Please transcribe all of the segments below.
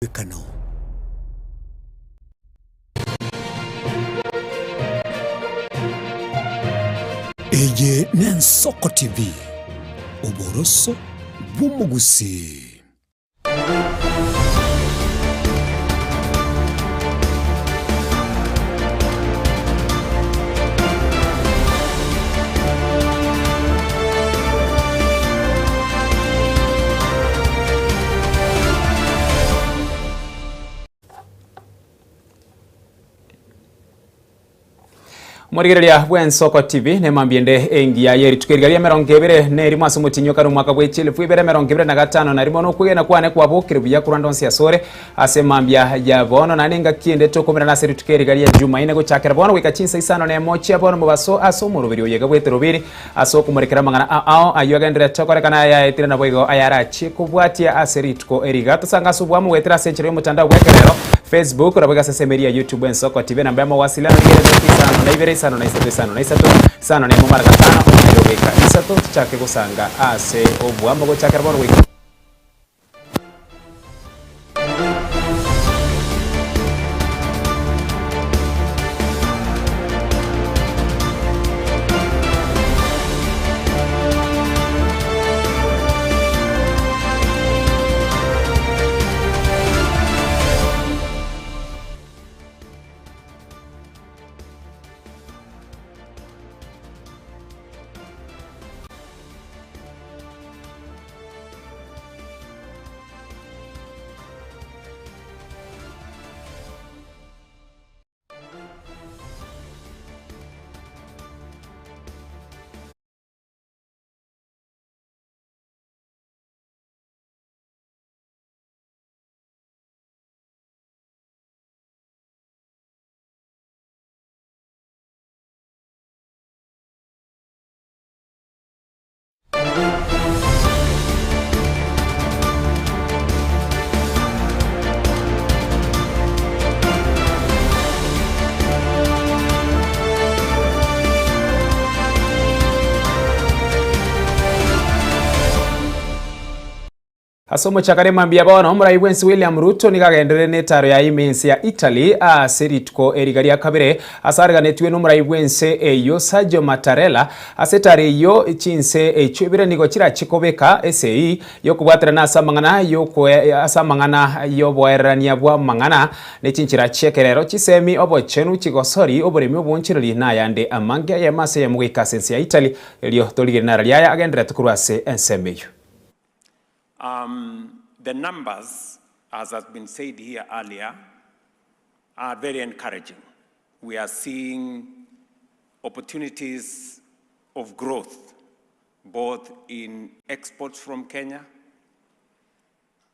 Omogwekano. Eye n'Ensoko TV, oboroso bw'omogusii. Omorigereria bw'Ensoko TV nemambia ende engiya ye rituko eriga ria emerongo ebere na erimo ase omotienyi o kare omwaka bwe chielfu ibere emerongo ebere na gatano na rimo nokwegena kwane kwabokire buya korwa ande onsi asore ase emambia ya bono naende engaki ende tokomerana ase rituko eriga ria Jumaine gochakera bono goika chinsa isano na emo chia bono mobaso ase omoroberi oyo iga bw'eterobiri Ase okomorekera amang'ana ao ayio agendererete korekana ayaetire naboigo ayarachie kobwatia ase rituko eri. Iga tosange ase oboamo goetera ase enchera y'omotandao bw'ekerero, Facebook, naboigo ase ensemo eria ya YouTube Ensoko TV. Enamba y'amawasiliano nigo ere noto isano na ibere isano na isato isano na isato isano na emo mara gatano omoerio goika isato tochake gosanga ase oboamo gochakera bono goika Ase omochakano mambia bono, omorai bw'ense William Ruto nigo agenderere n'etaro yaye ime ense ya Italy ase rituko eriga ria kabere ase areganetiwe n'omorai bw'ense eyio Sergio Mattarella. Ase etaro eyio chinse echio ibere nigo chirachie kobeka esegi y'okobwaterana ase amang'ana y'okoe ase amang'ana y'oboererania bw'amang'ana ne chinchera chi'ekerero, chisemi, obochenu, chigosori, oboremi obonchereri na ayande amange ayemo ase eyemo goika ase ense ya Italy. Erio torigerie nara riaya agendererete korwa ase ensemo eyio. Um, the numbers, as has been said here earlier, are very encouraging. We are seeing opportunities of growth, both in exports from Kenya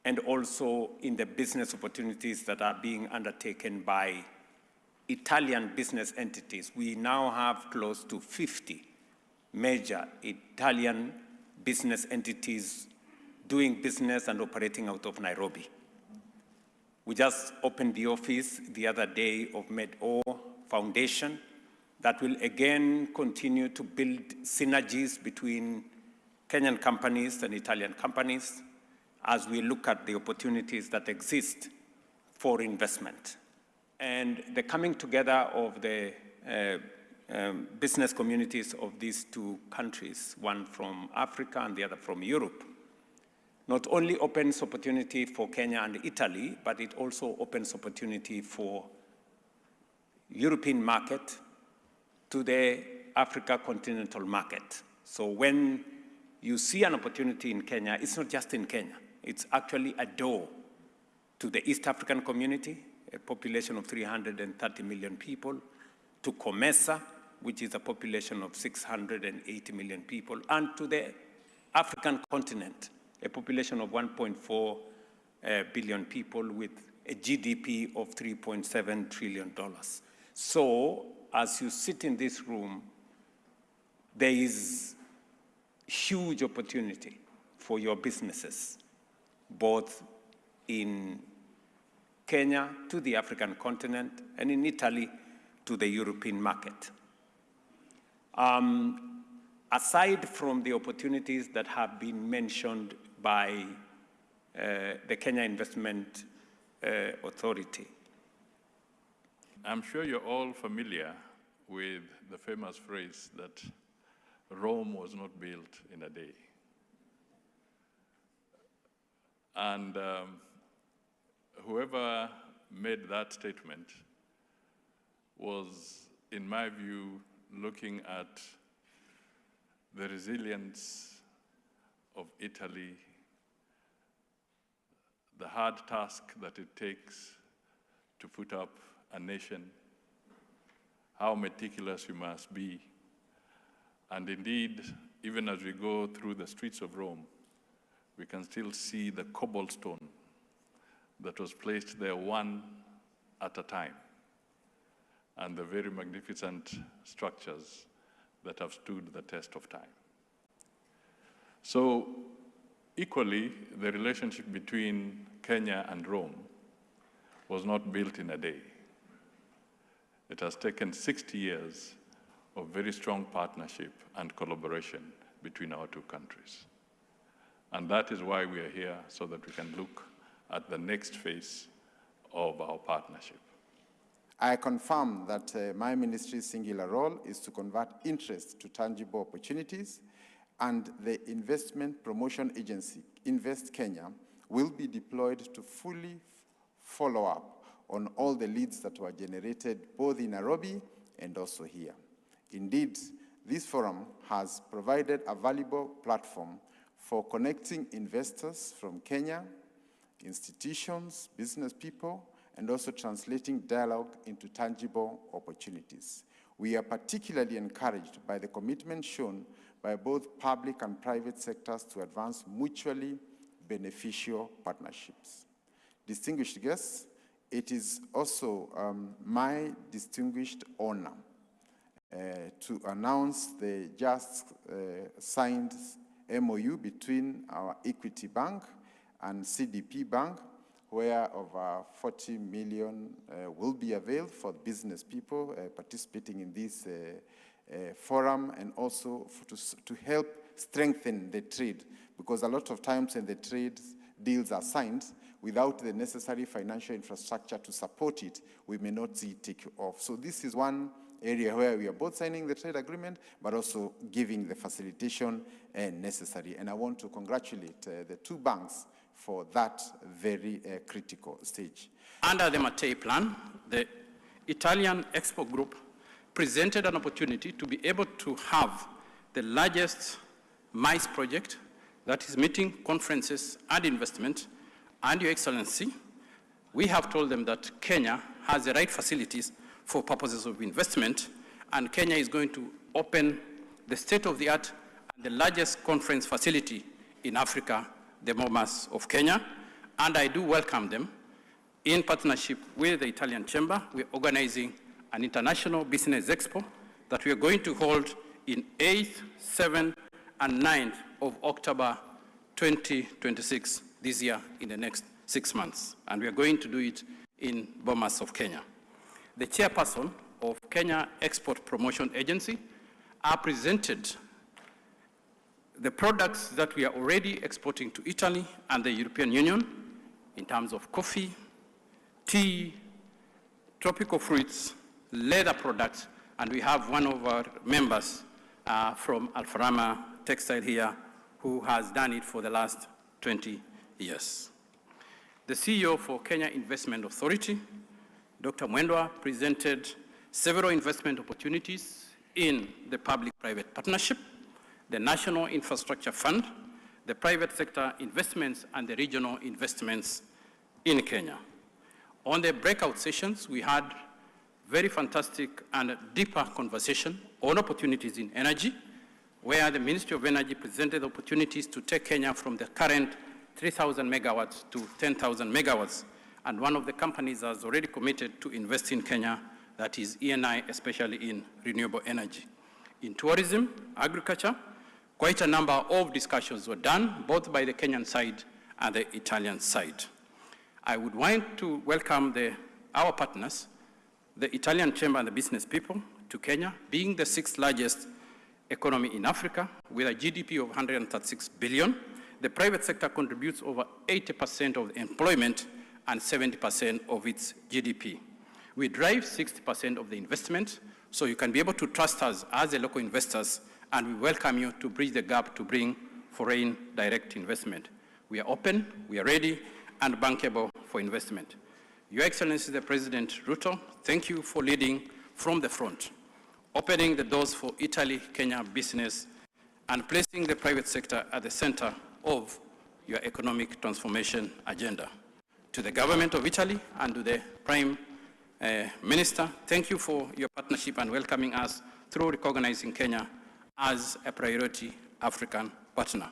and also in the business opportunities that are being undertaken by Italian business entities. We now have close to 50 major Italian business entities doing business and operating out of Nairobi. We just opened the office the other day of MedO Foundation that will again continue to build synergies between Kenyan companies and Italian companies as we look at the opportunities that exist for investment. And the coming together of the uh, um, business communities of these two countries, one from Africa and the other from Europe, not only opens opportunity for Kenya and Italy, but it also opens opportunity for European market to the Africa continental market. So when you see an opportunity in Kenya, it's not just in Kenya. It's actually a door to the East African community, a population of 330 million people, to COMESA, which is a population of 680 million people, and to the African continent, a population of 1.4 uh, billion people with a GDP of $3.7 trillion. So, as you sit in this room, there is huge opportunity for your businesses, both in Kenya to the African continent and in Italy to the European market. Um, aside from the opportunities that have been mentioned by uh, the Kenya Investment Authority. I'm sure you're all familiar with the famous phrase that Rome was not built in a day. And whoever made that statement was, in my view, looking at the resilience of Italy, the hard task that it takes to put up a nation, how meticulous you must be. And indeed, even as we go through the streets of Rome, we can still see the cobblestone that was placed there one at a time, and the very magnificent structures that have stood the test of time. So equally, the relationship between Kenya and Rome was not built in a day. It has taken 60 years of very strong partnership and collaboration between our two countries. And that is why we are here, so that we can look at the next phase of our partnership. I confirm that my ministry's singular role is to convert interest to tangible opportunities, and the Investment Promotion Agency, Invest Kenya, will be deployed to fully follow up on all the leads that were generated both in Nairobi and also here. Indeed, this forum has provided a valuable platform for connecting investors from Kenya, institutions, business people, and also translating dialogue into tangible opportunities. We are particularly encouraged by the commitment shown by both public and private sectors to advance mutually beneficial partnerships. Distinguished guests, it is also my distinguished honor to announce the just signed MOU between our Equity Bank and CDP Bank, where over 40 million will be availed for business people participating in this forum, and also to help strengthen the trade, because a lot of times when the trade deals are signed, without the necessary financial infrastructure to support it, we may not see it take off. So this is one area where we are both signing the trade agreement, but also giving the facilitation necessary. And I want to congratulate the two banks for that very critical stage. Under the Mattei Plan, the Italian Expo Group presented an opportunity to be able to have the largest MICE project, that is meeting, conferences, and investment. And Your Excellency, we have told them that Kenya has the right facilities for purposes of investment, and Kenya is going to open the state-of-the-art and the largest conference facility in Africa, the Bomas of Kenya. And I do welcome them. In partnership with the Italian Chamber, we're organizing an international business expo that we are going to hold in 8th, 7th, and 9th of October 2026, this year, in the next 6 months. And we are going to do it in Bomas of Kenya. The chairperson of Kenya Export Promotion Agency are presented the products that we are already exporting to Italy and the European Union in terms of coffee, tea, tropical fruits, leather products, and we have one of our members from Alfarama Textile here who has done it for the last 20 years. The CEO for Kenya Investment Authority, Dr. Mwendwa, presented several investment opportunities in the public-private partnership, the National Infrastructure Fund, the private sector investments, and the regional investments in Kenya. On the breakout sessions, we had very fantastic and deeper conversation on opportunities in energy, where the Ministry of Energy presented opportunities to take Kenya from the current 3,000 megawatts to 10,000 megawatts. And one of the companies has already committed to invest in Kenya, that is ENI, especially in renewable energy. In tourism, agriculture, quite a number of discussions were done, both by the Kenyan side and the Italian side. I would want to welcome our partners, the Italian Chamber and the business people, to Kenya, being the 6th largest economy in Africa, with a GDP of 136 billion. The private sector contributes over 80% of the employment and 70% of its GDP. We drive 60% of the investment, so you can be able to trust us as the local investors, and we welcome you to bridge the gap to bring foreign direct investment. We are open, we are ready, and bankable for investment. Your Excellency, the President Ruto, thank you for leading from the front, opening the doors for Italy-Kenya business, and placing the private sector at the center of your economic transformation agenda. To the government of Italy and to the Prime Minister, thank you for your partnership and welcoming us through recognizing Kenya as a priority African partner.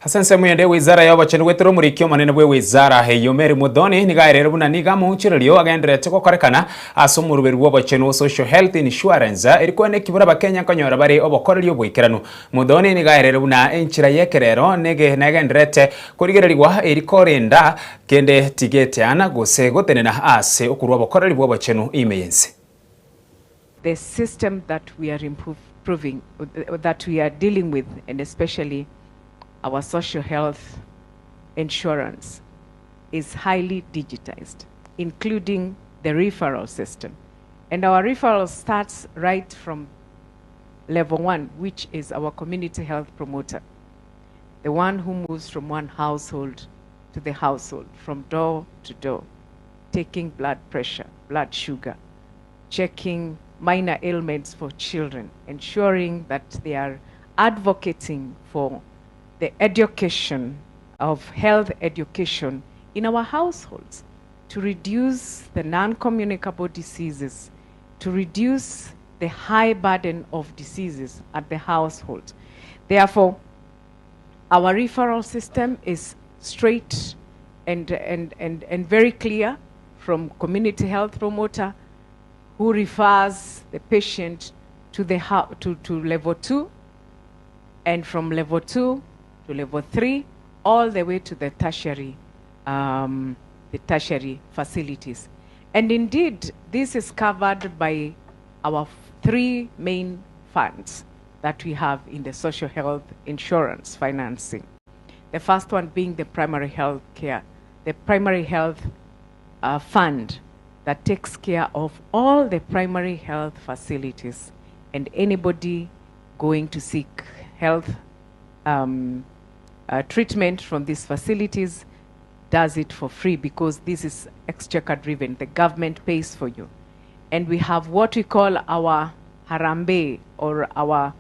Ase ensemo ende, Wizara y'obochenu goetera omoriki omonene bw'ewizara eyio Mary Muthoni nigo aerire buna nigo amouchererio agendererete gokorekana ase omoruberi bw'obochenu o Social Health Insurance eri koeneki buna abakenya nkonyora bare obokoreri oboikeranu. Muthoni nigo aerire buna enchera y'ekerero nege negendererete korigererigwa eri korenda kende tigeteana gose gotenena ase okorua obokoreri bw'obochenu ime y'ense. The system that we are improving, that we are dealing with, and especially our social health insurance, is highly digitized, including the referral system. And our referral starts right from level 1, which is our community health promoter, the one who moves from one household to the household, from door to door, taking blood pressure, blood sugar, checking minor ailments for children, ensuring that they are advocating for the education of health education in our households to reduce the non-communicable diseases, to reduce the high burden of diseases at the household. Therefore, our referral system is straight and very clear from community health promoter who refers the patient to level 2, and from level 2 to level 3, all the way to the tertiary facilities. And indeed, this is covered by our 3 main funds that we have in the social health insurance financing. The first one being the primary health care, the primary health fund that takes care of all the primary health facilities and anybody going to seek health treatment from these facilities does it for free, because this is exchequer driven. The government pays for you. And we have what we call our harambee, or our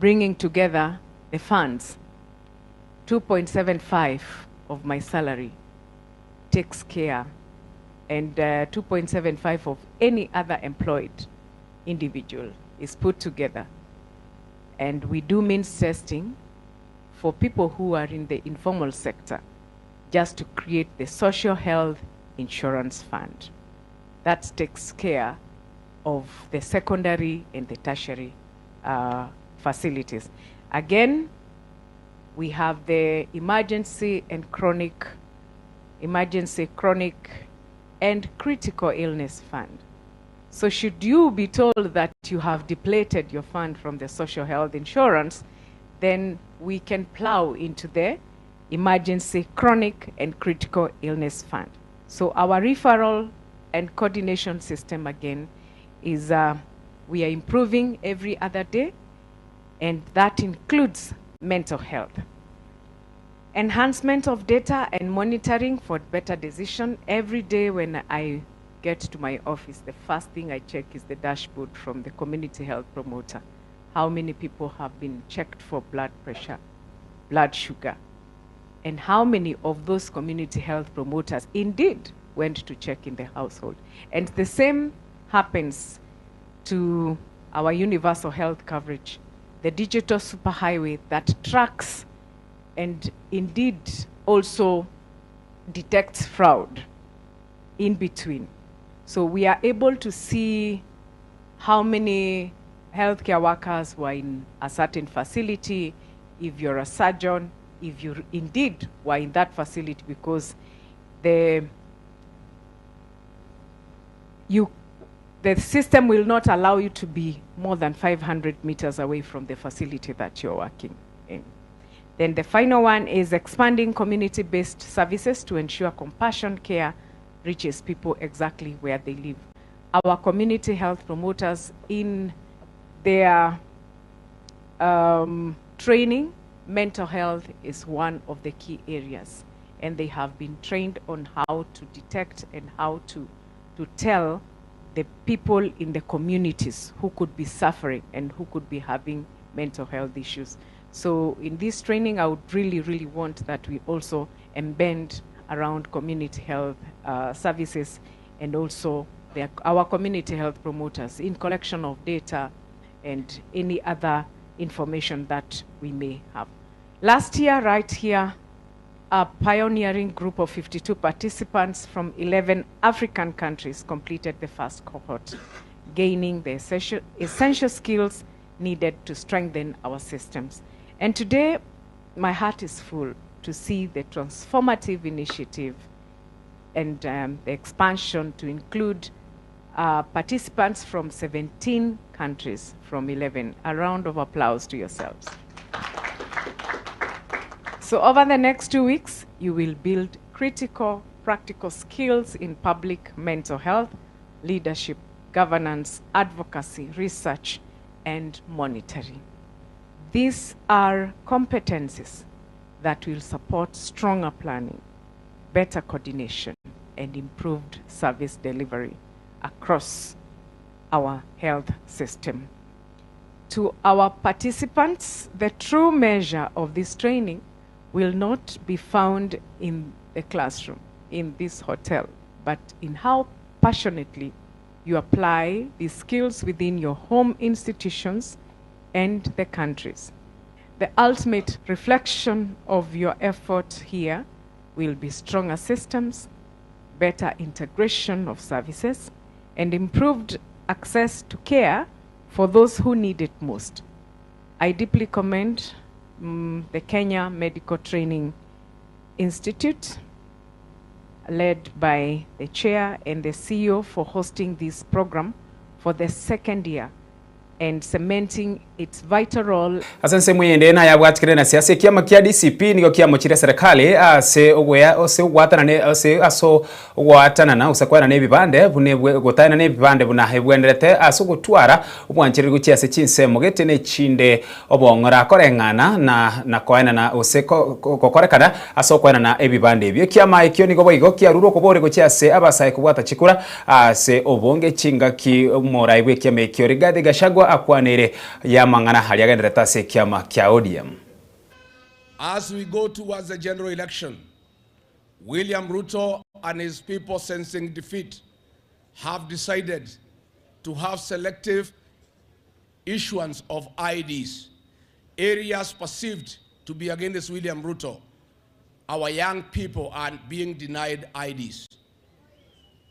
bringing together the funds. 2.75 of my salary takes care, and 2.75 of any other employed individual is put together. And we do means testing for people who are in the informal sector, just to create the social health insurance fund. That takes care of the secondary and the tertiary facilities. Again, we have the emergency and chronic, emergency, chronic, and critical illness fund. So should you be told that you have depleted your fund from the social health insurance, then we can plow into the emergency, chronic, and critical illness fund. So our referral and coordination system, again, is we are improving every other day, and that includes mental health. Enhancement of data and monitoring for better decision. Every day when I get to my office, the first thing I check is the dashboard from the community health promoter. How many people have been checked for blood pressure, blood sugar, and how many of those community health promoters indeed went to check in the household. And the same happens to our universal health coverage, the digital superhighway that tracks and indeed also detects fraud in between. So we are able to see how many healthcare workers were in a certain facility, if you're a surgeon, if you indeed were in that facility, because the system will not allow you to be more than 500 meters away from the facility that you're working in. Then the final one is expanding community-based services to ensure compassion care reaches people exactly where they live. Our community health promoters in their training, mental health is one of the key areas. And they have been trained on how to detect and how to tell the people in the communities who could be suffering and who could be having mental health issues. So in this training, I would really, really want that we also embed around community health services and also our community health promoters in collection of data and any other information that we may have. Last year, right here, a pioneering group of 52 participants from 11 African countries completed the first cohort, gaining the essential skills needed to strengthen our systems. And today, my heart is full to see the transformative initiative and the expansion to include participants from 17 countries from 11. A round of applause to yourselves. So over the next 2 weeks, you will build critical, practical skills in public mental health, leadership, governance, advocacy, research, and monitoring. These are competencies that will support stronger planning, better coordination, and improved service delivery across our health system. To our participants, the true measure of this training will not be found in the classroom, in this hotel, but in how passionately you apply these skills within your home institutions and the countries. The ultimate reflection of your effort here will be stronger systems, better integration of services, and improved access to care for those who need it most. I deeply commend the Kenya Medical Training Institute, led by the chair and the CEO, for hosting this program for the second year and cementing its vital role. Ase ensemo eyende nayabwatikire na siasa ekiama kia DCP nigo kiamochire serikali ase ogoya ase ogwatanana ase ase ogwatanana gose koenana ebibande buna ebwe gotaenana ebibande buna ebwenerete ase ogotwara obwanchereri gochia ase chinsemo gete na echinde obong'ora koreng'ana na na koenana gose ko gokorekana ase okoenana ebibande ebio. Ekiama ekio nigo boigo kiarure okobori gochia ase abasae kobwata chikura Ase obonge chingaki omorai bw'ekiama ekio Rigathi Gachagua akwaneire y'amang'ana aria agenderete ase ekiama kia ODM. As we go towards the general election, William Ruto and his people sensing defeat have decided to have selective issuance of IDs. Areas perceived to be against William Ruto, our young people are being denied IDs.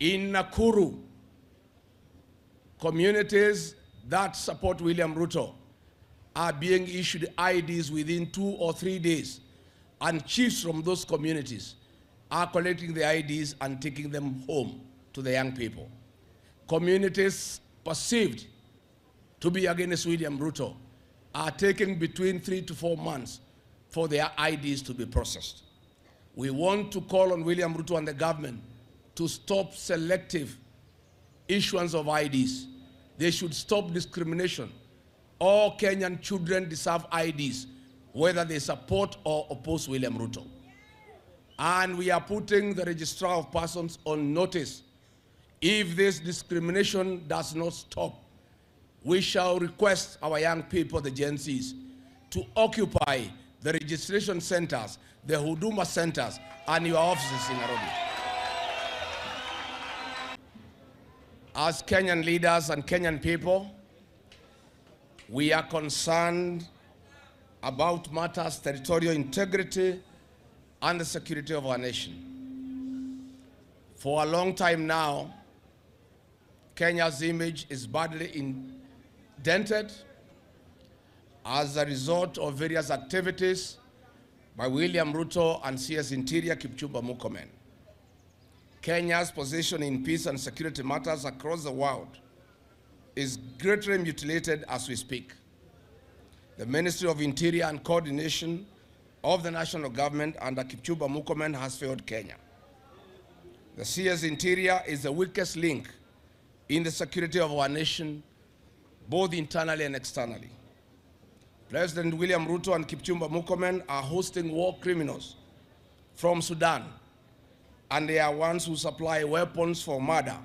In Nakuru, communities that support William Ruto are being issued IDs within 2 or 3 days, and chiefs from those communities are collecting the IDs and taking them home to the young people. Communities perceived to be against William Ruto are taking between 3 to 4 months for their IDs to be processed. We want to call on William Ruto and the government to stop selective issuance of IDs. They should stop discrimination. All Kenyan children deserve IDs, whether they support or oppose William Ruto. And we are putting the Registrar of Persons on notice. If this discrimination does not stop, we shall request our young people, the Gen Zs, to occupy the registration centers, the Huduma centers, and your offices in Nairobi. As Kenyan leaders and Kenyan people, we are concerned about matters territorial integrity and the security of our nation. For a long time now, Kenya's image is badly indented as a result of various activities by William Ruto and CS Interior Kipchumba Murkomen. Kenya's position in peace and security matters across the world is greatly mutilated as we speak. The Ministry of Interior and Coordination of the national government under Kipchumba Murkomen has failed Kenya. The CS Interior is the weakest link in the security of our nation, both internally and externally. President William Ruto and Kipchumba Murkomen are hosting war criminals from Sudan, and they are ones who supply weapons for murder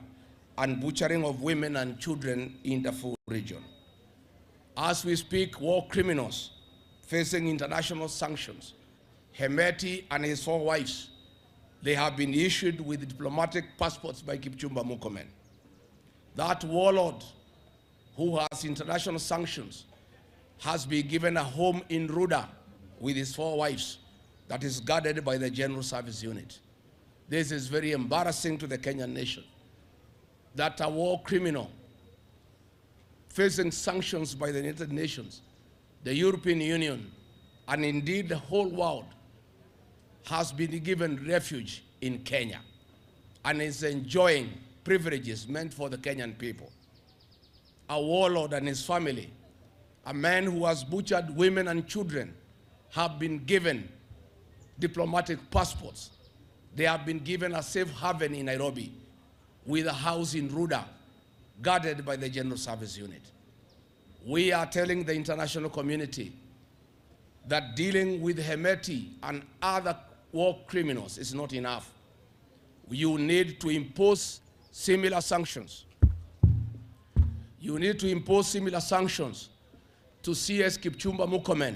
and butchering of women and children in the Darfur region. As we speak, war criminals facing international sanctions, Hemeti and his 4 wives, they have been issued with diplomatic passports by Kipchumba Murkomen. That warlord who has international sanctions has been given a home in Ruda with his 4 wives that is guarded by the General Service Unit. This is very embarrassing to the Kenyan nation, that a war criminal facing sanctions by the United Nations, the European Union, and indeed the whole world, has been given refuge in Kenya and is enjoying privileges meant for the Kenyan people. A warlord and his family, a man who has butchered women and children, have been given diplomatic passports. They have been given a safe haven in Nairobi with a house in Ruda, guarded by the General Service Unit. We are telling the international community that dealing with Hemeti and other war criminals is not enough. You need to impose similar sanctions. You need to impose similar sanctions to CS Kipchumba Murkomen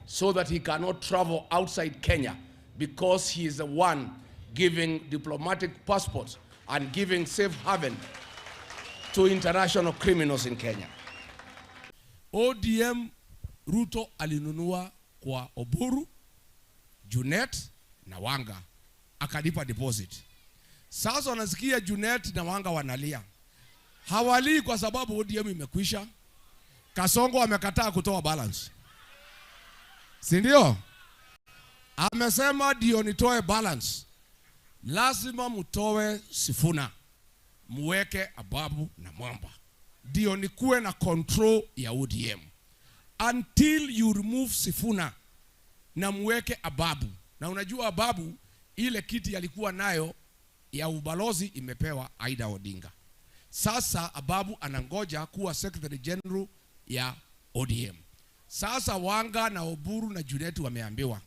so that he cannot travel outside Kenya, because he is the one giving diplomatic passports and giving safe haven to international criminals in Kenya. ODM Ruto alinunua kwa Oburu, Junet na Wanga, akalipa deposit. Sasa wanasikia Junet na Wanga wanalia. Hawalii kwa sababu ODM imekwisha. Kasongo amekataa kutoa balance. Si ndio? Amesema ndio nitoe balance. Lazima mtoe Sifuna, muweke Ababu na Mwamba. Ndio nikuwe na control ya ODM. Until you remove Sifuna na muweke Ababu. Na unajua Ababu ile kiti alikuwa nayo ya ubalozi imepewa Aida Odinga. Sasa Ababu anangoja kuwa Secretary General ya ODM. Sasa Wanga na Oburu na Junet wameambiwa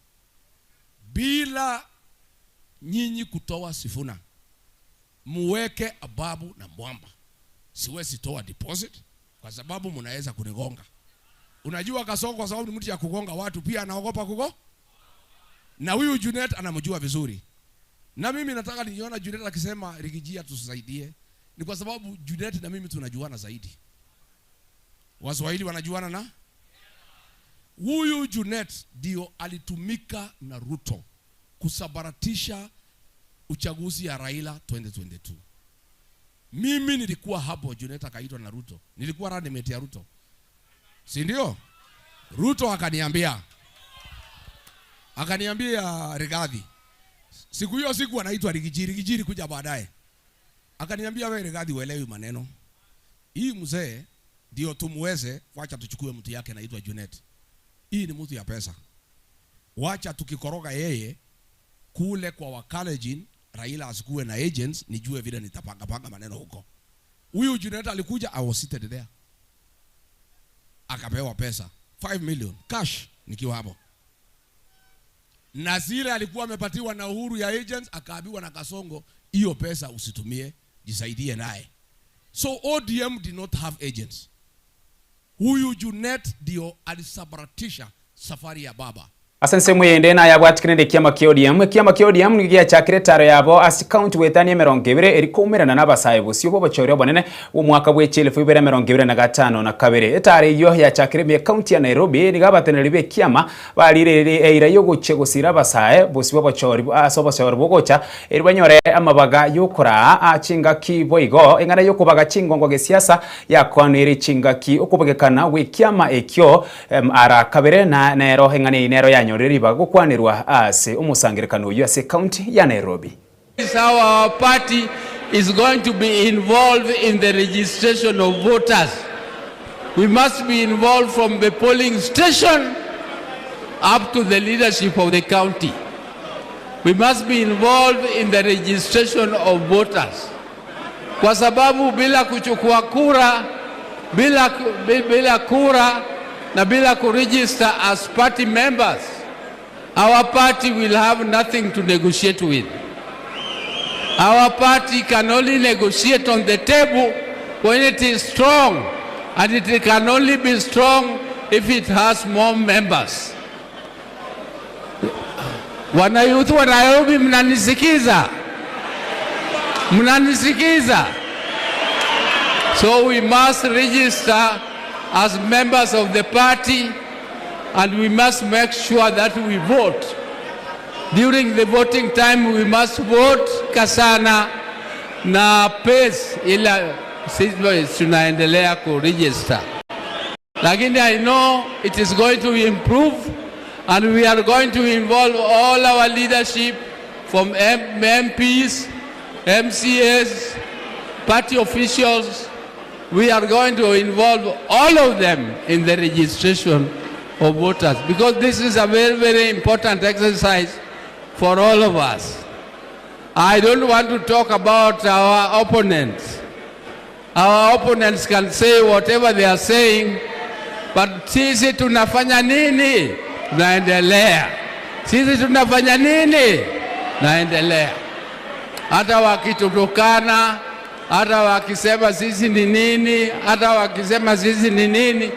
bila nyinyi kutoa Sifuna, muweke Ababu na Mwamba. Siwezi toa deposit kwa sababu mnaweza kunigonga. Unajua Kasongo kwa sababu ni mtu ya kugonga watu pia anaogopa kugo. Na huyu Junet anamjua vizuri. Na mimi nataka niona Junet akisema Riggy G tusaidie. Ni kwa sababu Junet na mimi tunajuana zaidi. Waswahili wanajuana na huyu Junet ndio alitumika na Ruto kusabaratisha uchaguzi ya Raila 2022. Mimi nilikuwa hapo, Junet akaitwa na Ruto. Nilikuwa running mate ya Ruto. Si ndio? Ruto akaniambia Rigathi. Siku hiyo siku anaitwa Riggy G, Riggy G kuja baadaye. Akaniambia wewe Rigathi uelewi maneno. Hii mzee ndio tumuweze, wacha tuchukue mtu yake anaitwa Junet. Hii ni mtu ya pesa. Wacha tukikoroga yeye kule kwa Wakalenjin, Raila asikuwe na agents, nijue vile nitapanga panga maneno huko. Huyu Junet alikuja, I was seated there. Akapewa pesa 5 million cash nikiwa hapo. Na zile alikuwa amepatiwa na Uhuru ya agents, akaambiwa na Kasongo, hiyo pesa usitumie, jisaidie naye. So ODM did not have agents. Huyu Junet ndio alisabaratisha safari ya baba. Ase ensemo eyende nayabwatikire ekiama kia ODM. Ekiama kia ODM nigo giachakire etaro yabo ase county goetania emerongo ebere eri koumerana na abasae bosio bwa obochori obonene bwa omwaka bwa echilifu ibere emerongo ebere na gatano na kabere. Etaro eyio yachakire ime county ya Nairobi nigo abateneneri ba ekiama barire eira yogochia gosira abasae bosio bwa obochori ase obochori bogocha eri banyore amabaga yokoraa chingaki boigo eng'ana yokobaga chingongo gesiasa yakwanire chingaki okobagekana gwa ekiama ekio ara kabere na nero eng'ana eyio nero yanyorire ribaga gokwanirwa ase omosangerekano oyo ase county ya Nairobi. Is how our party is going to be involved in the registration of voters. We must be involved from the polling station up to the leadership of the county. We must be involved in the registration of voters. Kwa sababu bila kuchukua kura, bila, bila kura na bila kuregister as party members, our party will have nothing to negotiate with. Our party can only negotiate on the table when it is strong, and it can only be strong if it has more members. Wanayouth wa Nairobi, mnanisikiza? Mnanisikiza? So we must register as members of the party and we must make sure that we vote. During the voting time we must vote kasana na pace ila sisi tunaendelea kuregister. Lakini I know it is going to improve and we are going to involve all our leadership from M MPs, MCAs, party officials. We are going to involve all of them in the registration of voters because this is a very, very important exercise for all of us. I don't want to talk about our opponents. Our opponents can say whatever they are saying, but sisi tunafanya nini? Tunaendelea. Sisi tunafanya nini? Naendelea. Hata wakitutukana, hata wakisema sisi ni nini, hata wakisema sisi ni nini,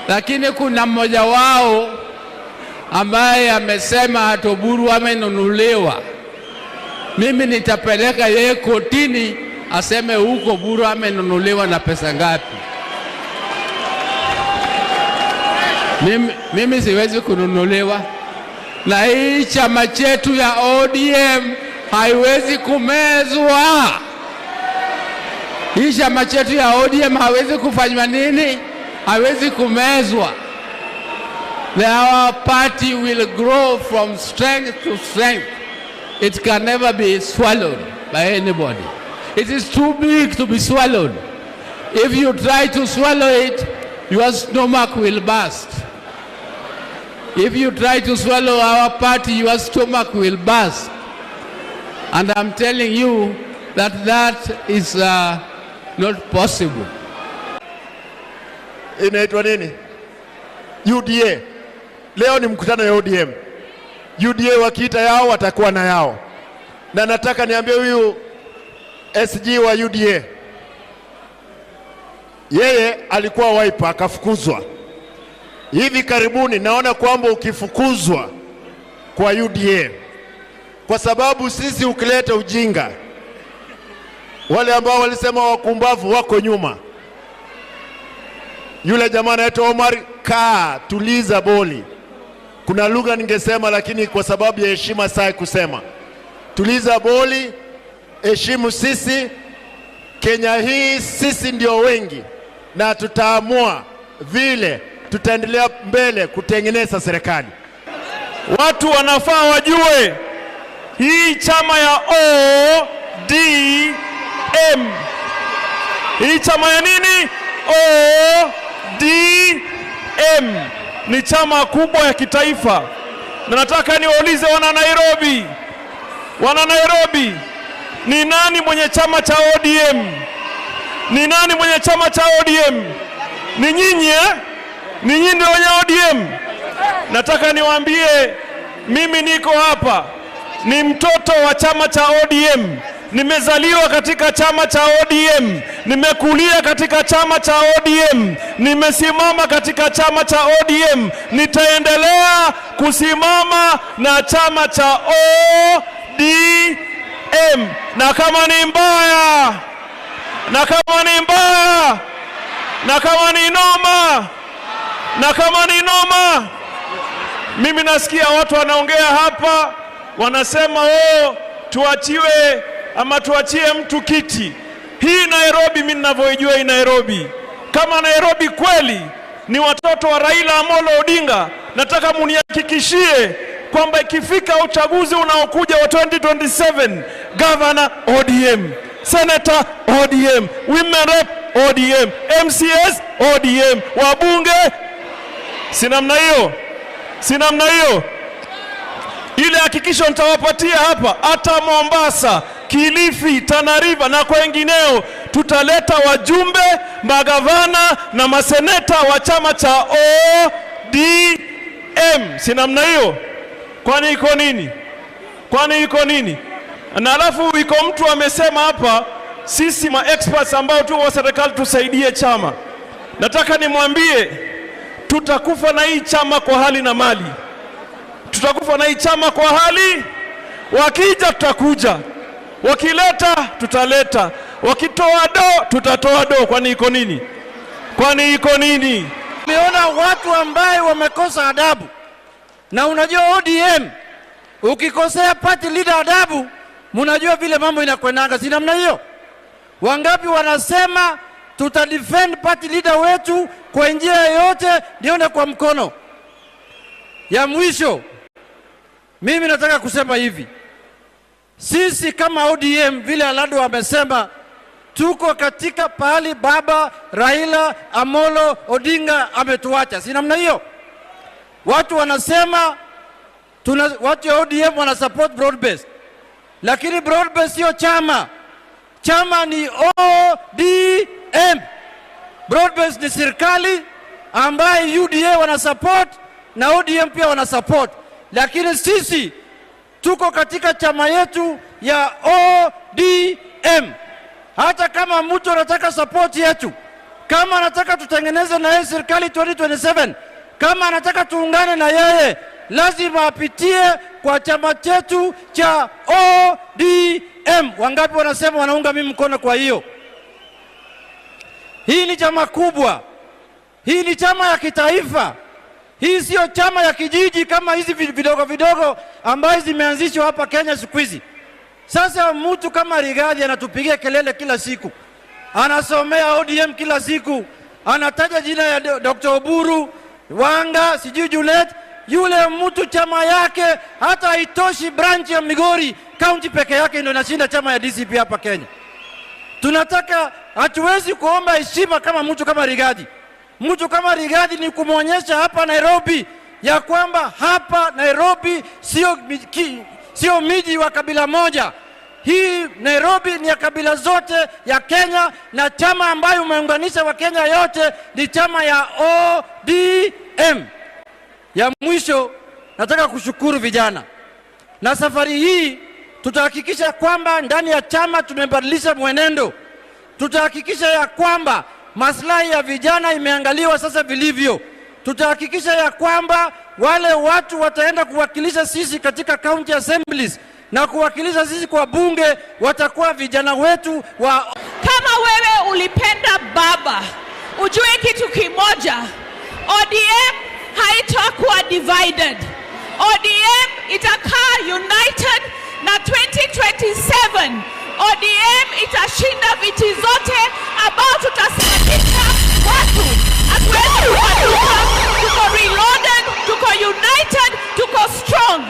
lakini kuna mmoja wao ambaye amesema ati Oburu amenunuliwa. Mimi nitapeleka yeye kotini aseme huko Oburu amenunuliwa na pesa ngapi. Mimi, mimi siwezi kununuliwa na hii chama chetu ya ODM haiwezi kumezwa. Hii chama chetu ya ODM haiwezi kufanywa nini? Haiwezi kumezwa. Our party will grow from strength to strength. It can never be swallowed by anybody. It is too big to be swallowed. If you try to swallow it, your stomach will burst. If you try to swallow our party, your stomach will burst. And I'm telling you that that is uh, not possible. Inaitwa nini? UDA. Leo ni mkutano ya ODM. UDA wakiita yao watakuwa na yao, na nataka niambie huyu SG wa UDA, yeye alikuwa Wiper akafukuzwa. Hivi karibuni naona kwamba ukifukuzwa kwa UDA, kwa sababu sisi ukileta ujinga, wale ambao walisema wakumbavu wako nyuma. Yule jamaa anaitwa Omar, kaa tuliza boli. Kuna lugha ningesema, lakini kwa sababu ya heshima sai kusema. Tuliza boli, heshimu sisi. Kenya hii sisi ndio wengi, na tutaamua vile tutaendelea mbele kutengeneza serikali. Watu wanafaa wajue hii chama ya ODM, hii chama ya nini? ODM ni chama kubwa ya kitaifa, na nataka niwaulize wana Nairobi, wana Nairobi, ni nani mwenye chama cha ODM? Ni nani mwenye chama cha ODM? Ni nyinyi eh? Ni nyinyi ndio wenye ODM. Nataka niwaambie mimi niko hapa, ni mtoto wa chama cha ODM. Nimezaliwa katika chama cha ODM, nimekulia katika chama cha ODM, nimesimama katika chama cha ODM, nitaendelea kusimama na chama cha ODM, na kama ni mbaya, na kama ni mbaya, na kama ni noma, na kama ni noma, mimi nasikia watu wanaongea hapa wanasema oh, tuachiwe ama tuachie mtu kiti. Hii Nairobi, mimi ninavyoijua hii Nairobi, kama Nairobi kweli ni watoto wa Raila Amolo Odinga, nataka munihakikishie kwamba ikifika uchaguzi unaokuja wa 2027 governor ODM, senator ODM, women rep ODM, MCS ODM, wabunge si namna hiyo? Si namna hiyo? Ile hakikisho nitawapatia hapa, hata Mombasa, Kilifi, Tana River na kwengineo, tutaleta wajumbe, magavana na maseneta wa chama cha ODM. Si namna hiyo? Kwani iko nini? Kwani iko nini? Na alafu iko mtu amesema hapa, sisi ma experts ambao tuko wa serikali tusaidie chama. Nataka nimwambie tutakufa na hii chama kwa hali na mali, tutakufa na hii chama kwa hali. Wakija tutakuja, wakileta tutaleta, wakitoa do tutatoa do. Kwani iko nini? Kwani iko nini? Umeona watu ambaye wamekosa adabu, na unajua ODM ukikosea party leader adabu, mnajua vile mambo inakwendanga, si namna hiyo? Wangapi wanasema tuta defend party leader wetu kwa njia yoyote, nione kwa mkono. Ya mwisho, mimi nataka kusema hivi, sisi kama ODM vile Alado amesema, tuko katika pahali baba Raila Amolo Odinga ametuacha, si namna hiyo? Watu wanasema tuna, watu ya ODM wana support broad based, lakini broad based sio chama. Chama ni ODM. Broad based ni serikali ambaye UDA wana support na ODM pia wana support, lakini sisi tuko katika chama yetu ya ODM. Hata kama mtu anataka support yetu, kama anataka tutengeneze na yeye serikali 2027, kama anataka tuungane na yeye, lazima apitie kwa chama chetu cha ODM. Wangapi wanasema wanaunga mimi mkono? Kwa hiyo hii ni chama kubwa, hii ni chama ya kitaifa. Hii siyo chama ya kijiji kama hizi vidogo vidogo ambazo zimeanzishwa hapa Kenya siku hizi. Sasa mtu kama Rigathi anatupigia kelele kila siku, anasomea ODM kila siku, anataja jina ya Dr. Oburu Wanga, sijui Juliet. Yule mtu chama yake hata haitoshi branch ya Migori county peke yake ndio inashinda chama ya DCP hapa Kenya. Tunataka, hatuwezi kuomba heshima kama mtu kama Rigathi. Mtu kama Rigathi ni kumwonyesha hapa Nairobi ya kwamba hapa Nairobi sio miji wa kabila moja. Hii Nairobi ni ya kabila zote ya Kenya, na chama ambayo umeunganisha Wakenya yote ni chama ya ODM. Ya mwisho, nataka kushukuru vijana, na safari hii tutahakikisha kwamba ndani ya chama tumebadilisha mwenendo. Tutahakikisha ya kwamba maslahi ya vijana imeangaliwa sasa vilivyo. Tutahakikisha ya kwamba wale watu wataenda kuwakilisha sisi katika county assemblies na kuwakilisha sisi kwa bunge watakuwa vijana wetu wa. Kama wewe ulipenda baba, ujue kitu kimoja, ODM haitakuwa divided. ODM itakaa united na 2027 ODM itashinda viti zote ambao tutasimamisha watu. Hatuwezi kupanuka. Tuko reloaded, tuko united, tuko strong.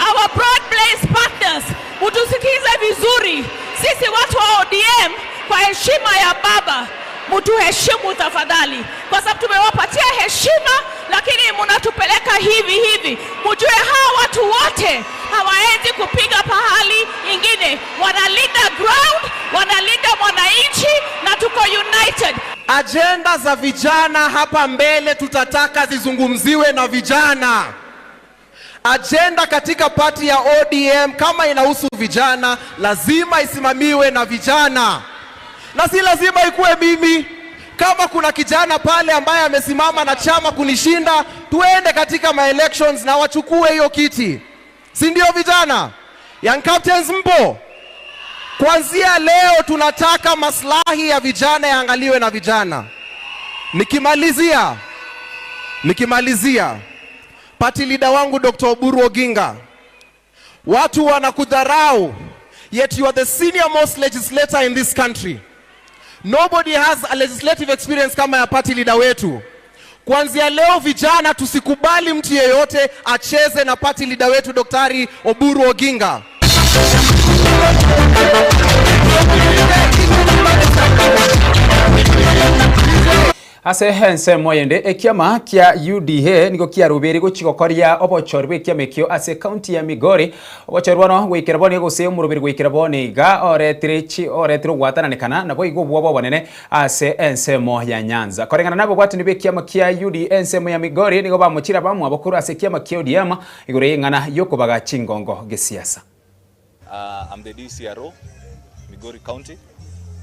Our broad-based partners, mutusikize vizuri. Sisi watu wa ODM, kwa heshima ya baba, mutuheshimu tafadhali, kwa sababu tumewapatia heshima, lakini munatupeleka hivi hivi. Mujue hawa watu wote hawaendi kupiga pahali ingine, wanalinda ground, wanalinda mwananchi na tuko united. Ajenda za vijana hapa mbele tutataka zizungumziwe na vijana. Ajenda katika party ya ODM kama inahusu vijana lazima isimamiwe na vijana, na si lazima ikuwe mimi. Kama kuna kijana pale ambaye amesimama na chama kunishinda, tuende katika ma elections na wachukue hiyo kiti, si ndio vijana? Young Captains mpo? Kuanzia leo tunataka maslahi ya vijana yaangaliwe na vijana. Nikimalizia, party leader wangu Dr. Oburu Oginga, watu wanakudharau, yet you are the senior most legislator in this country. Nobody has a legislative experience kama ya party leader wetu. Kuanzia leo vijana, tusikubali mtu yeyote acheze na party leader wetu Daktari Oburu Oginga. Ase ensemo eyende, ekiama kia UDA nigo kiarubeire gochia gokoria obochori bw'ekiama ekio ase ekaunti ya Migori. Obochori bono goikera bono gose omoroberi goikera bono iga oretire chi oretire ogwatananekana naboigo obwoba obonene ase ensemo ya Nyanza. Koreng'ana nabobwatani b'ekiama kia UDA ensemo ya Migori nigo bamochire abamwabo korwa ase ekiama kia ODM igoro y'eng'ana y'okobaga chingongo gesiasa. I'm the DCRO, Migori County,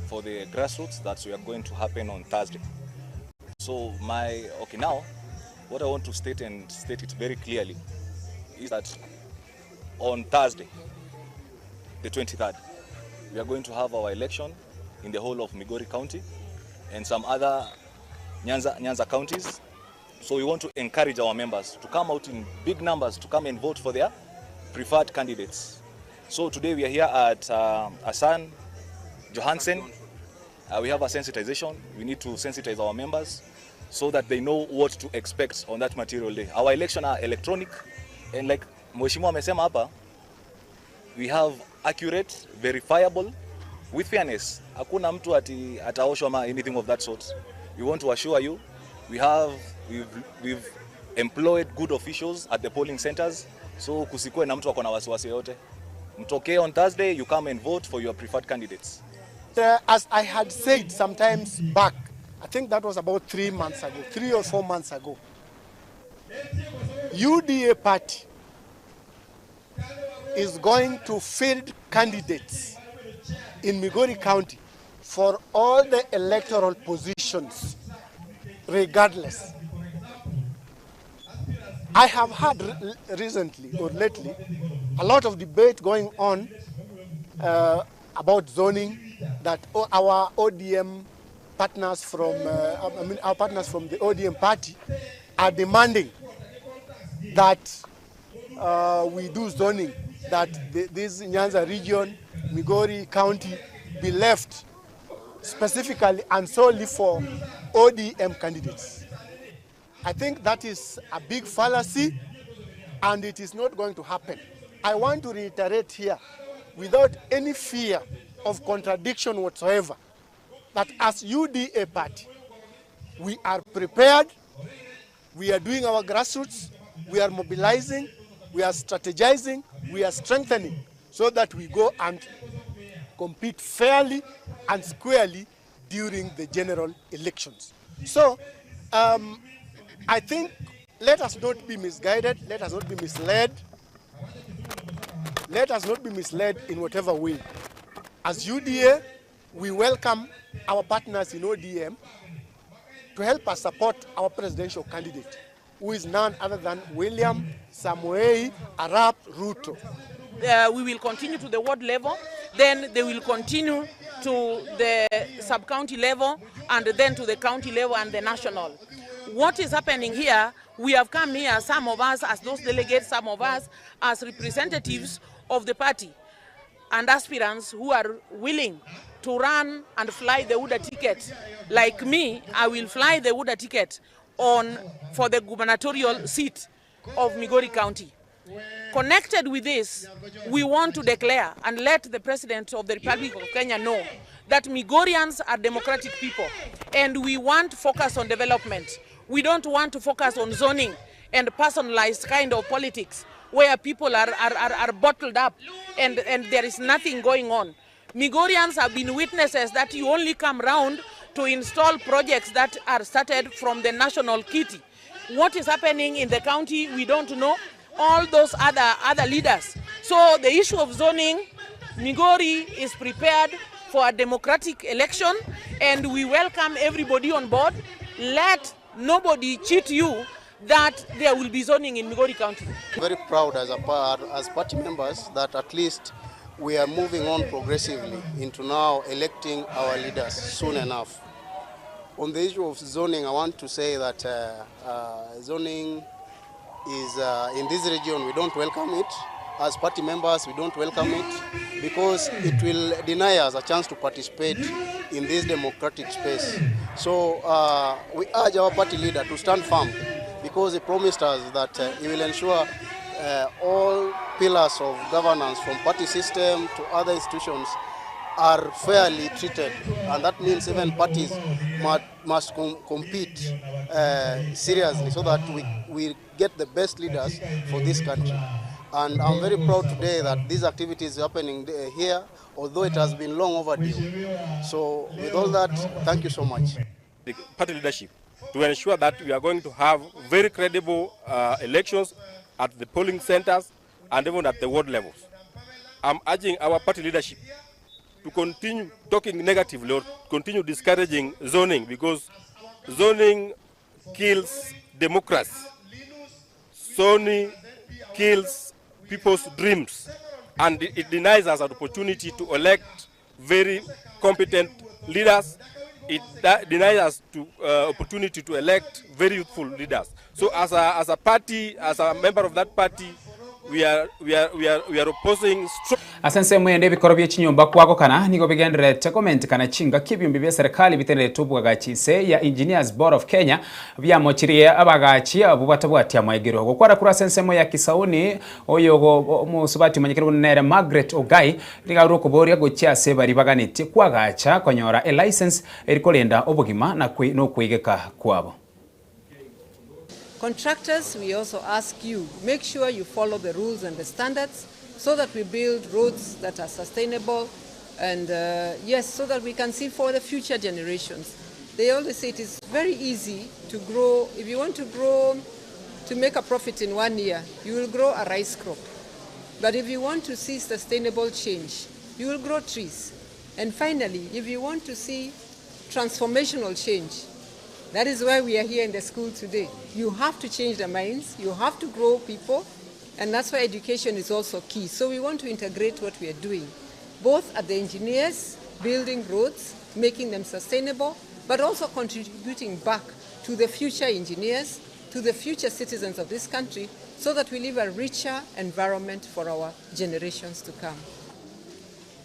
for the grassroots that we are going to happen on Thursday. So my, okay now, what I want to state and state it very clearly is that on Thursday, the 23rd, we are going to have our election in the whole of Migori County and some other Nyanza, Nyanza counties. So we want to encourage our members to come out in big numbers to come and vote for their preferred candidates. So today we are here at Asan Johansen. We have a sensitization. We need to sensitize our members so that they know what to expect on that material day. Our election are electronic and like Mheshimiwa amesema hapa, we have accurate, verifiable with fairness. Hakuna mtu ati ataoshwa ama anything of that sort. We want to assure you we have we've, we've employed good officials at the polling centers so kusikuwe na mtu ako na wasiwasi yoyote. Mtokee on Thursday, you come and vote for your preferred candidates. As I had said sometimes back, I think that was about 3 months ago, 3 or 4 months ago, UDA party is going to field candidates in Migori County for all the electoral positions, regardless. I have had recently or lately a lot of debate going on about zoning, that our ODM partners from I mean our partners from the ODM party are demanding that we do zoning, that this Nyanza region, Migori County, be left specifically and solely for ODM candidates. I think that is a big fallacy and it is not going to happen. I want to reiterate here, without any fear of contradiction whatsoever, that as UDA party, we are prepared, we are doing our grassroots, we are mobilizing, we are strategizing, we are strengthening, so that we go and compete fairly and squarely during the general elections. So I think let us not be misguided, let us not be misled, let us not be misled in whatever way. As UDA, we welcome our partners in ODM to help us support our presidential candidate, who is none other than William Samoei Arap Ruto. We will continue to the ward level, then they will continue to the sub-county level, and then to the county level and the national. What is happening here, we have come here, some of us as those delegates, some of us as representatives of the party and aspirants who are willing to run and fly the UDA ticket. Like me, I will fly the UDA ticket on for the gubernatorial seat of Migori County. Connected with this, we want to declare and let the President of the Republic of Kenya know that Migorians are democratic people and we want to focus on development. We don't want to focus on zoning and personalized kind of politics where people are bottled up and there is nothing going on. Migorians have been witnesses that you only come round to install projects that are started from the national kitty. What is happening in the county, we don't know. All those other leaders. So the issue of zoning, Migori is prepared for a democratic election and we welcome everybody on board. Let nobody cheat you that there will be zoning in Migori County. Very proud as party members that at least we are moving on progressively into now electing our leaders soon enough. On the issue of zoning, I want to say that zoning is in this region, we don't welcome it. As party members, we don't welcome it because it will deny us a chance to participate in this democratic space. So we urge our party leader to stand firm because he promised us that he will ensure all pillars of governance, from party system to other institutions, are fairly treated, and that means even parties must compete seriously so that we get the best leaders for this country. And I'm very proud today that these activities are happening here, although it has been long overdue. So with all that, thank you so much. The party leadership to ensure that we are going to have very credible elections at the polling centers and even at the ward levels. I'm urging our party leadership to continue talking negatively or continue discouraging zoning, because zoning kills democracy. Zoning kills people's dreams, and it denies us an opportunity to elect very competent leaders. It denies us to opportunity to elect very youthful leaders. So as a party, as a member of that party, we are opposing strong. Ase mwende ebikoro bie chinyomba kwagokana nigo bigendererete komentekana chinga kibyumbi bia serikali bitenerete obwagachi nse ya Engineers Board of Kenya biamochirie abagachi abo batabwatia maegero gokwara kura ase ensemo ya Kisauni oyo omusubati omanyekere buna nere Margaret Ogai rigaru okoboria gochia ase bari baganetie kwagacha konyora e license erikorenda obogima na nokwegeka kwabo. Contractors, we also ask you, make sure you follow the rules and the standards so that we build roads that are sustainable and yes, so that we can see for the future generations. They always say it is very easy to grow. If you want to grow, to make a profit in 1 year, you will grow a rice crop. But if you want to see sustainable change, you will grow trees. And finally, if you want to see transformational change, that is why we are here in the school today. You have to change the minds, you have to grow people, and that's why education is also key. So we want to integrate what we are doing, both at the engineers, building roads, making them sustainable, but also contributing back to the future engineers, to the future citizens of this country, so that we leave a richer environment for our generations to come.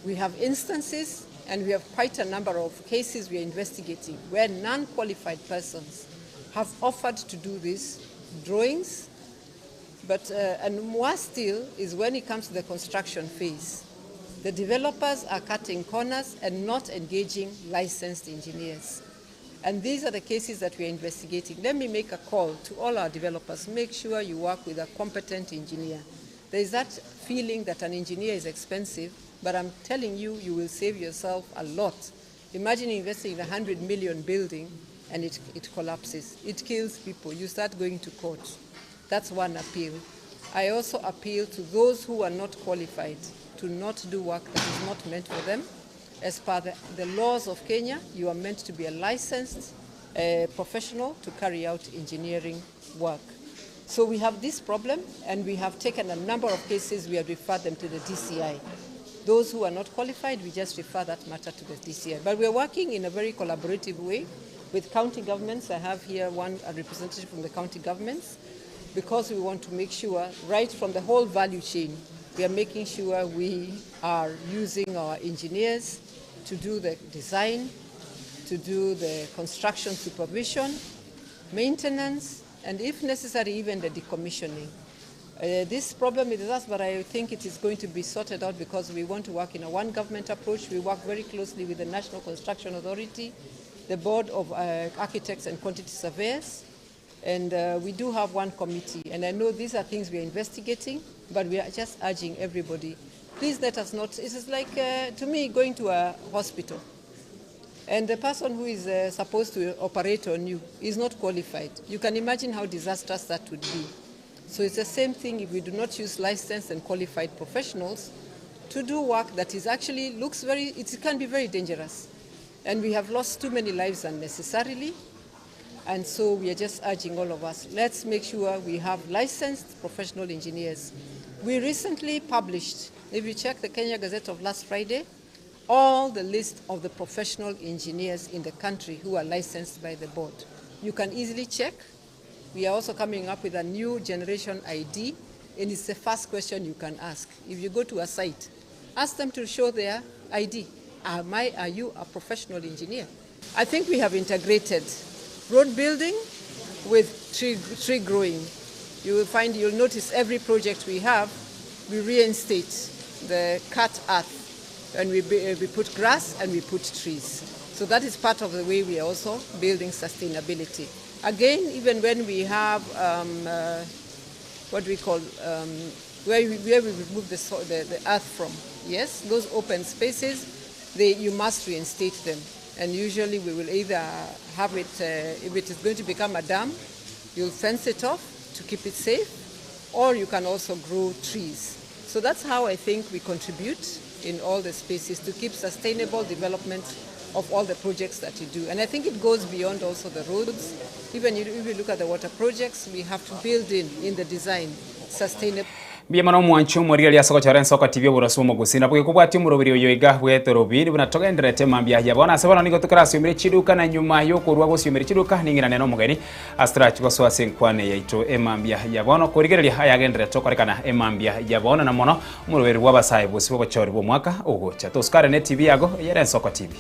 We have instances, and we have quite a number of cases we are investigating where non-qualified persons have offered to do these drawings, and more still is when it comes to the construction phase. The developers are cutting corners and not engaging licensed engineers. And these are the cases that we are investigating. Let me make a call to all our developers. Make sure you work with a competent engineer. There is that feeling that an engineer is expensive, but I'm telling you, you will save yourself a lot. Imagine investing in a 100 million building and it collapses. It kills people. You start going to court. That's one appeal. I also appeal to those who are not qualified to not do work that is not meant for them. As per the laws of Kenya, you are meant to be a licensed professional to carry out engineering work. So we have this problem, and we have taken a number of cases. We have referred them to the DCI. Those who are not qualified, we just refer that matter to the DCI. But we are working in a very collaborative way with county governments. I have here a representative from the county governments, because we want to make sure, right from the whole value chain, we are making sure we are using our engineers to do the design, to do the construction supervision, maintenance, and if necessary, even the decommissioning. This problem is us, but I think it is going to be sorted out because we want to work in a one government approach. We work very closely with the National Construction Authority, the Board of Architects and Quantity Surveyors, and we do have one committee. And I know these are things we are investigating, but we are just urging everybody, please let us not, it is like to me, going to a hospital. And the person who is supposed to operate on you is not qualified. You can imagine how disastrous that would be. So it's the same thing if we do not use licensed and qualified professionals to do work that is actually looks very, it can be very dangerous. And we have lost too many lives unnecessarily. And so we are just urging all of us, let's make sure we have licensed professional engineers. We recently published, if you check the Kenya Gazette of last Friday, all the list of the professional engineers in the country who are licensed by the board. You can easily check. We are also coming up with a new generation ID, and it's the first question you can ask. If you go to a site, ask them to show their ID. Are you a professional engineer? I think we have integrated road building with tree growing. You will find, you'll notice every project we have, we reinstate the cut earth. and we, we put grass and we put trees. So that is part of the way we are also building sustainability. Again, even when we have um, uh, what we call um, where, we, where we remove the, so, the, the earth from, yes, those open spaces, they, you must reinstate them. And usually we will either have it, uh, if it is going to become a dam, you'll fence it off to keep it safe, or you can also grow trees. So that's how I think we contribute in all the spaces to keep sustainable development of all the projects that you do. And I think it goes beyond also the roads. Even if you look at the water projects, we have to build in, in the design, sustainable. Mbuya mono omwanchi omorigereria ase ogochora ensoko TV oborasi bw'omogusi. Nabo gekobwatia omoroberi oyo iga bw'etorobi buna togendererete mambia ya bono. Ase bono nigo tokorasiomire chiduka na nyuma y'okorua gosiomire chiduka ning'irane nomogeni ase torachi gosoa ase enkwana yaito emambia ya bono korigereria ayagendererete okorekana emambia ya bono na mono omoroberi bw'abasae bosio bw'obochori bw'omwaka ogocha. Tosukare ne TV yago eyere Ensoko TV.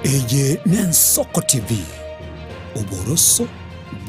Eye n'Ensoko TV, oboroso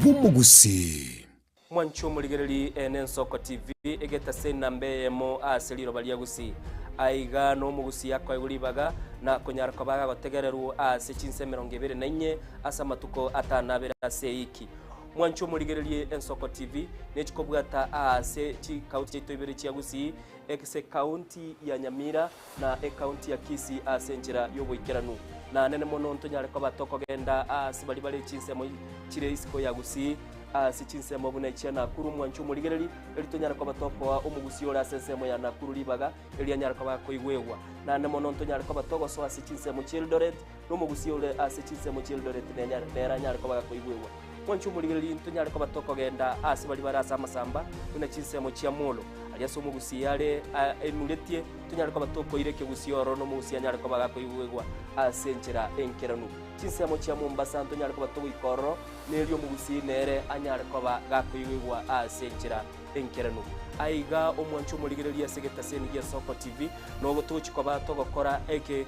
bw'omogusii. Mwanche omorigereri ene Ensoko TV egetase enamba eyemo ase riroba ria Gusii. Aiga nomogusii akoegwa ribaga na konyara koba agagotegererwa ase chinsa 24 ase amatuko atanabere ase eiki. Mwanche omorigererie Ensoko TV nechikobwata aase chikaunti chiaito ibere chia Gusii ase ekaunti ya Nyamira na ekaunti ya Kisii ase enchera y'oboikeranu. Na nene mono ntonyare koba tokogenda aase baria bare chinsemo chire isiko ya Gusii Ase chinsemo buna echia Nakuru, omwancho omorigereri, erio tonyare koba tokoa omogusii ore ase ensemo ya Nakuru ribaga, erio anyare koba akoigwegwa. Naende mono ntonyare koba togosoa ase chinsemo chi'Eldoret, na omogusii ore ase chinsemo chi'Eldoret nenyare nere anyare koba gakoigwegwa. Mwanche omorigereri, ntonyare koba tokogenda aase baria bare ase amasamba, buna chinsemo chia Molo, aria ase omogusii are enuretie, tonyare koba tokoira ekegusii ororo na omogusii anyare koba gakoigwegwa ase enchera enkeranu. Chinsemo chia Mombasa ntonyare koba togoika ororo, Nerio omogusii nere anyare koba gakoigwegwa ase enchera enkeranu. Aiga omwanche omorigereria ase egetaseni gia Soko TV, nogo togochia koba togokora eke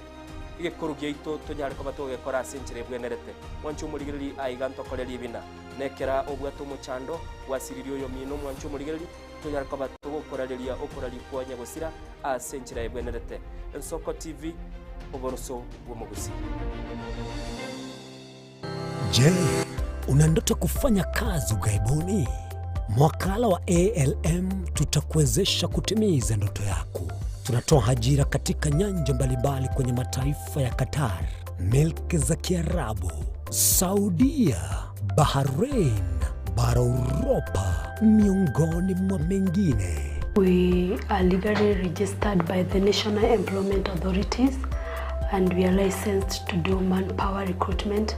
egekoro giaito tonyare koba togegekora ase enchera ebwenerete. Mwanche omorigereria aiga ntokore ribina. Nekera obwate omochando, gwasiririe oyomino omwanche omorigereria, tonyare koba togokorareria okoraria kwa nyagosira ase enchera ebwenerete. Ensoko TV, oboroso bw'omogusii. Je, una ndoto kufanya kazi ughaibuni? Mwakala wa ALM tutakuwezesha kutimiza ndoto yako. Tunatoa ajira katika nyanja mbalimbali kwenye mataifa ya Qatar, milki za Kiarabu, Saudia, Bahrain, bara Uropa, miongoni mwa mengine. We are legally registered by the National Employment Authorities and we are licensed to do manpower recruitment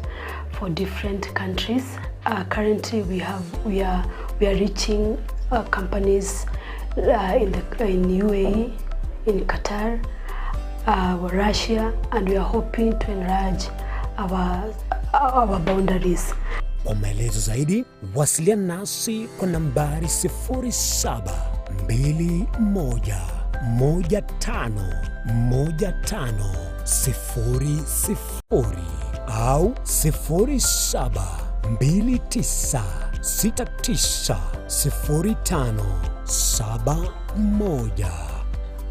for different countries. Uh, currently we have we are we are reaching uh, companies uh, in the in UAE, in Qatar, uh, Russia and we are hoping to enlarge our our boundaries. Kwa maelezo zaidi wasiliana nasi kwa nambari 0721151500 au 0729690571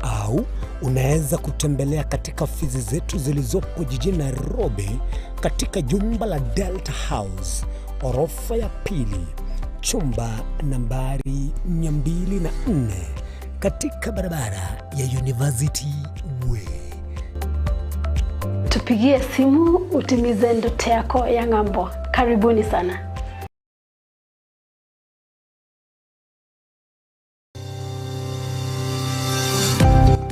au unaweza kutembelea katika ofisi zetu zilizopo jijini Nairobi katika jumba la Delta House orofa ya pili chumba nambari 204 katika barabara ya University Way. Tupigie simu utimize ndoto yako ya ng'ambo. Karibuni sana.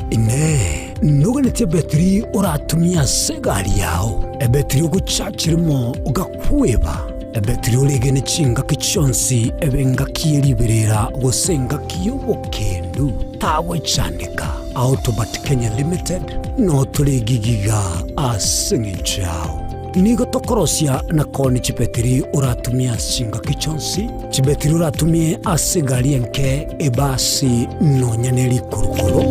Inee! Noganetie ebetiri oratumie ase egari yao, ebetiri ogochachi rimo ogakweba, ebetiri oregene chingaki chionsi ebe engaki ye riberera gose engaki y'obokendu? Tagwechandeka. Autobat Kenya Limited noo tore gigiga ase engencho yao. Nigo tokorosia na koonia chibetiri oratumie ase chingaki chionsi, chibetiri oratumie ase egari enke, ebasi, nonya ne rikurukuru.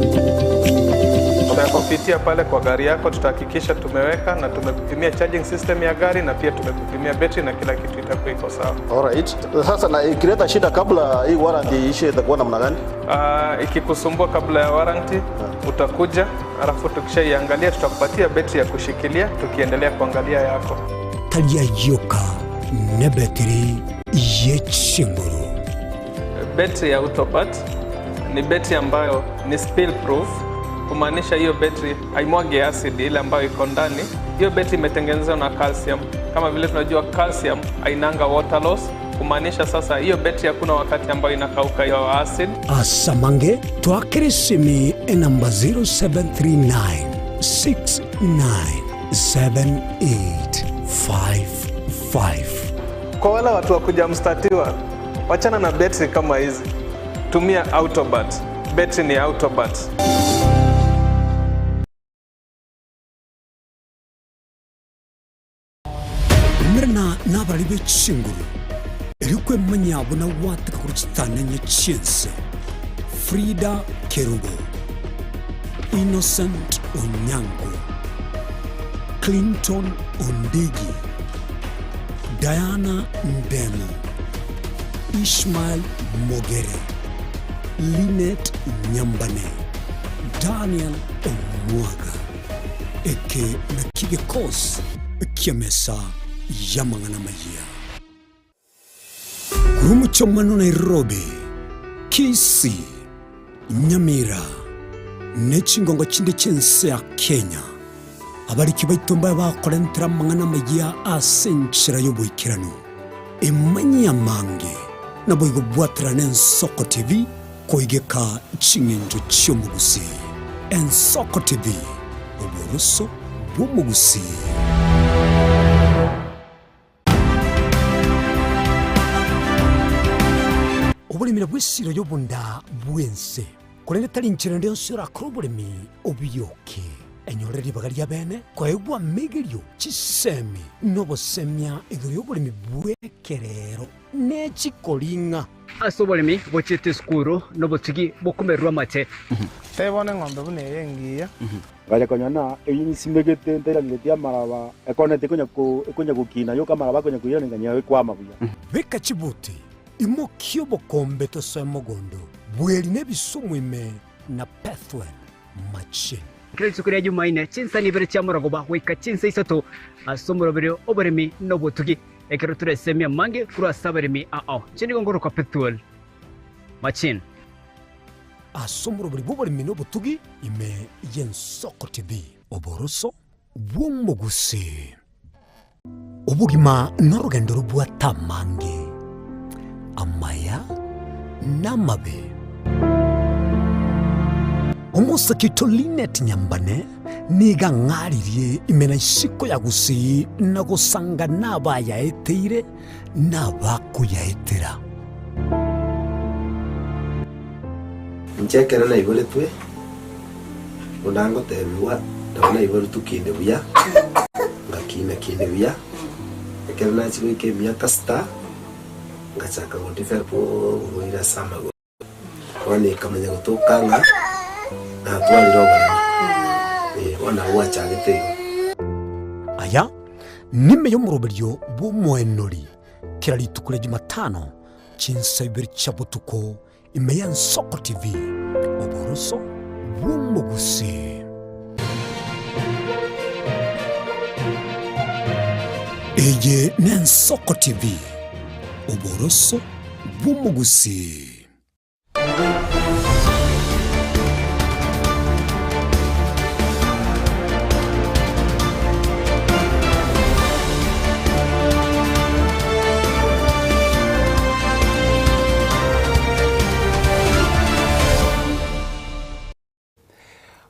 Tutakupitia pale kwa gari yako, tutahakikisha tumeweka na tumekupimia charging system ya gari na pia tumekupimia betri na kila kitu itakuwa iko sawa. Alright. Sasa na ikileta shida kabla hii warranty iishe itakuwa namna gani? Ikikusumbua kabla ya warranty utakuja, alafu tukishaiangalia tutakupatia betri ya kushikilia tukiendelea kuangalia yako. Tari ayioka nebetiri ye chinguru. Betri ya Autobat ni betri ambayo ni spill proof, kumaanisha hiyo betri haimwagi acid ile ambayo iko ndani. Hiyo betri imetengenezwa na calcium. Kama vile tunajua calcium hainanga water loss, kumaanisha sasa hiyo betri hakuna wakati ambayo inakauka hiyo acid. Asamange twakere esimi enamba 0739 697855. Kwa wale watu wa kujamstatiwa, wachana na betri kama hizi, tumia Autobat. Betri ni Autobat. Umerana nabari be chinguru, erio kwemanyia buna gwateka korwa chitanenye chi'ense. Frida Kerubo, Innocent Onyango, Clinton Ondigi, Diana Ndemo, Ishmael Mogere, Linet Nyambane, Daniel Omwaga. Eke nakio gekosi ki'emesa y'amang'ana amayia. Korwa omochie Nairobi, Kisii, Nyamira, ne chingongo chinde chi'ense ya Kenya, abariki baito mbabe bakorentera amang'ana amayia ase enchera y'oboikeranu. Emanyie amange, naboigo bwaterane Ensoko TV koigeka ching'encho chi'omogusii. Ensoko TV, oboroso bw'omogusii. Oboremi nabwo esiro y'obonda bw'ense, korende tari inchera ende yonsi orakore oboremi obiyoke. Enyorere ribaga ri'abeene koegwa amegerio, chisemi, na obosemia igoro y'oboremi bw'ekerero ne chikoring'a. Ase oboremi gochiete esukuru nobotugi bokomererwa amate. Tebia bono eng'ombe buna eye engiya. Ngacha konya na eyio nsimegete ntairaneretie amaraba, ekonete ekonya gokina yoka amaraba akonya koiranengania ekwama buya. Beka chibuti, imokia obokombe tosoe mogondo, bweri nebisumu ime na Pethuel machine. Kera rituko ria Jumaine, chinsa nibere chia morogoba goika chinsa isato ase omoroberio oboremi na obotugi, ekero toresemie amange korwa ase abaremi ao. Inche nigo ngorokwa Pethuel Machine. Ase omoroberi bw'oboremi na obotugi ime y'Ensoko TV, oboroso bw'omogusii. Obogima norogendo robwate amange, amaya na amabe. Omosake oito Linet Nyambane nigo ang'aririe ime na isiko ya Gusii na gosanga nabayaeteire na abakoyaetera. Inche ekero naiboretwe, buna ngotebigwa, nabo naiboretwe kinde buya, ngakina kinde buya, ekero nachia goika emiaka sita, ngachaka go develop oborwaire ase amagoro. Bono ekamanya gotoka ng'a natwarire oboremo, eh, bono nabo gwachagete igo. Aya nime y'omoroberio bw'omoenori kera rituko ria Jumatano chinsa ibere chia botuko ime y'Ensoko TV, oboroso bw'omogusii. Eye n'Ensoko TV, oboroso bw'omogusii.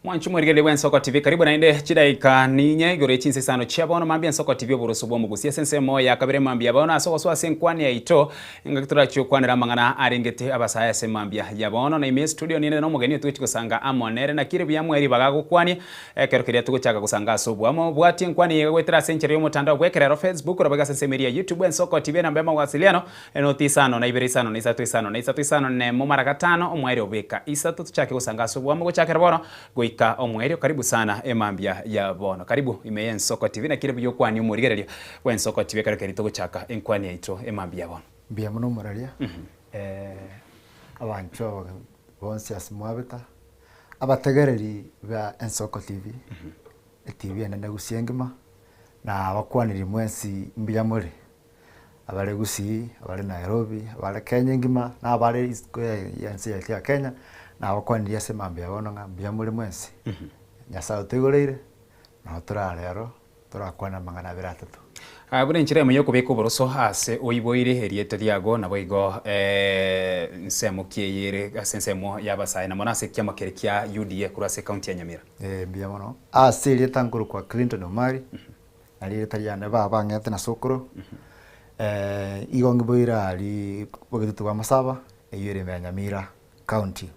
Mwanche omorigereria bw'Ensoko TV, karibu naende chidaika ninye igoro ye chinsa isano chia bono mambia Ensoko TV oboroso bw'omogusi ase ensemo ya kabere mambia bono ase ogosoa ase enkwani yaito engaki torachie gokwanera amang'ana arengete abasae ase mambia ya bono na ime estudio ninde nomogeni otogochi gosanga amo nere naki ere buya mwe ribaga agokwanie ekero keria togochaka gosanga ase oboamo bwatie enkwani eye goetera ase enchera y'omotandao bw'ekerero Facebook orobe ase ensemo eria ya YouTube Ensoko TV enamba y'amawasiliano Enoti isano na ibere isano na isato isano na isato isano nemo mara gatano omoerio obeka isato tochake gosanga ase oboamo gochakera bono goika omoerio karibu sana emambia ya bono karibu ime ye Ensoko TV naki ere buya okwanie omorigereria bwa Ensoko TV ekero keria togochaka enkwani yaito emambia ya bono. Mbuya mono omoraria, abanchwa aba bonsi ase mwabeta, abategereri ba Ensoko TV, etibi enene gusii engima, na abakwaneri mwensi mbuya more. Abare Gusii, abare Nairobi, abare Kenya engima, na abare isiko ya ense yaito ya Kenya, nabakwanirie ase mambia bono ng'a mbuya more mwensi. Nyasaye otoigoreire, nabo torare aro, torakwane amang'ana abere atato. Ah, buna enchera emo y'okobeka oboroso ase oiboire erieta riago, naboigo ensemo ki eye ere ase ensemo y'abasae, na mono ase ekiama kere kia UDA korwa ase ekaunti ya Nyamira. Eh, mbuya mono. Ase erieta nkorokwa Clinton Omari, Na rieta riane baba ang'ete na sokoro, igo ngiboire aria bogetutu bwa Masaba, eywo ere ime ya Nyamira county.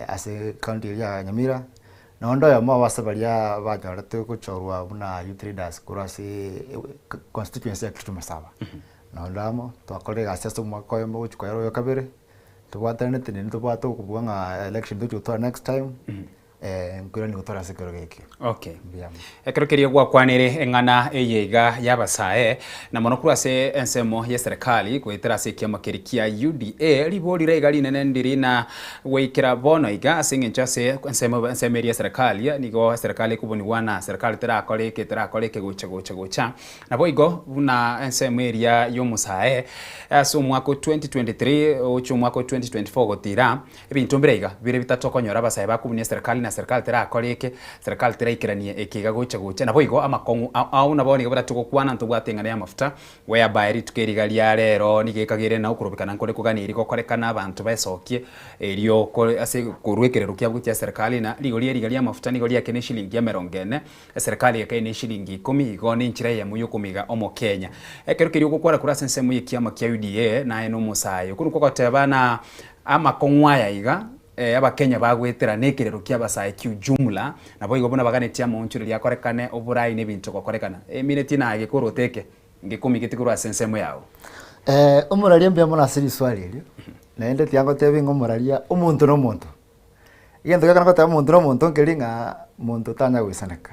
Ase county eria ya Nyamira, nonde oyomo ase baria banyorete gochorwa buna youth leaders korwa ase constituency ya Kitutu Masaba. Nonde amo, twakorire egasi ase omwaka oyomo gochia koera oyo kabere, tobwatanete naende tobwate okobua ng'a election tochi gotwara next time. Nkoiranie gotwara ase ekerogo eke. Okay. Mbuya mono. Ekero keria gwakwanire eng'ana eye iga y'abasae, na mono korwa ase ensemo y'eserekari goetera ase ekiama keria kia UDA, ribori rire iga rinene ndiri na goikera bono iga ase eng'encho ase ensemo ensemo eria y'eserekari nigo eserekari ekobunigwa na serikali terakore eke terakore eke gocha gocha gocha. Naboigo buna ensemo eria y'omosae ase omwaka o 2023 gochia omwaka o 2024 gotira, Ebinto mbire iga bire bitatokonyora abasae bakobunia eserekari na serikali terakore eke, serikali teraikeranie eke iga gocha gocha. Naboigo amakong'u ao ao nabo nigo baratogokwana ntobwate eng'ana y'amafuta whereby rituko eri iga ria rero nigo ekagere na okorobekana nkore koganeiri gokorekana abanto besokie erio kore ase korwa ekerero kiabo gochia eserekari na rigori eri iga ri'amafuta nigo riakene eshilingi emerongo ene, eserekari ekaina eshilingi ikomi igo nenchera eyemo yokomiga omokenya. Ekero keria ogokwana korwa ase ensemo y'ekiama kia UDA naye nomosae okwo nikwo ogoteba na Amakong'u aya iga, Abakenya bagoetera nekerero ki'abasae kiujumla, naboigo buna baganetie amaonchoreria akorekane, oborai na ebinto gokorekana. Emineti naye gekorota eke, ngekomigeti korwa ase ensemo yao. Omoraria mbuya mono ase riswali erio, naende tiga ngotebie ng'a omoraria, omonto na omonto. Egento gekero ngoteba omonto na omonto nkeri ng'a monto tanya goisaneka.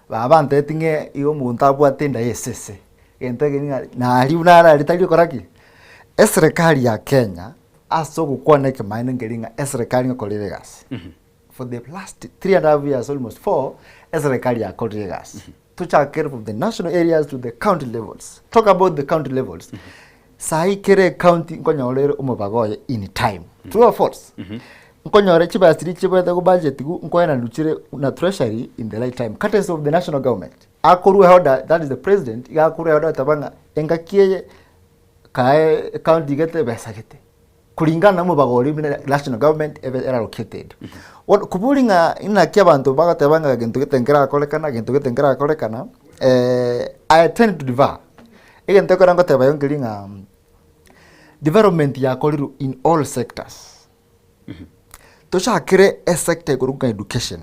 Baba antebetie ng'a igo omonto abwate enda ya esese, egento eke ng'a naria buna araria tari gokora ki? Eserekari ya Kenya, ase ogokwana ekemaene nkeri ng'a eserekari ngekorire egasi. For the last three and a half years almost four, eserekari yakorire egasi. Tochakere from the national areas to the county levels. Talk about the county levels. Sahi kere ecounty nkonyora ere omobaga oye in time. True or false? Nkonyora chibesa chiria chibwate go budget gu nkoenanwa chire na treasury in the right time. Courtesy of the national government. Akorwa order, that is the president, iga akorwa order oteba ng'a engaki eye kae ecounty gete ebesa gete. Kulingana na omobaga oria buna national government ebe era allocated. Bono kobori ng'a inaki abanto bagoteba ng'a gento gete nkerakorekana, gento gete nkerakorekana, I tend to differ. Egento ekero ngoteba igo nkeri ng'a development yakorirwe in all sectors. Tochakere esector ekorokwa ng'a education,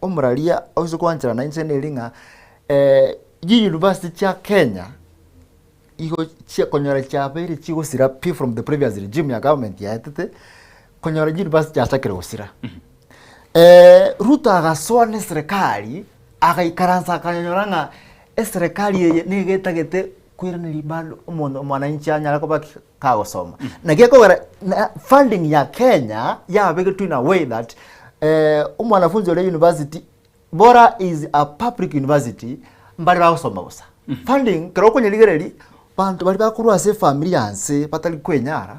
omoraria oise koancherana inche neri ng'a chiuniversity chia Kenya igo chia konyora chiabeire chigosira pi from the previous regime ya government yaetete, konyora chiuniversity chiachakire gosira. Ruto agasoa na eserekari, agaikaransa akanyora ng'a eserekari eye nigo etagete koiraneria bado omonto omwananchi anyare koba ki? Kagosoma. Naki ekogera na funding ya Kenya yabegetwe in a way that omwanafunzi ore university Bora is a public university, mbare bagosoma bosa. Funding, ekero okonyerigereria, banto baria bakorwa ase efamiri ya nse batari kwenyara,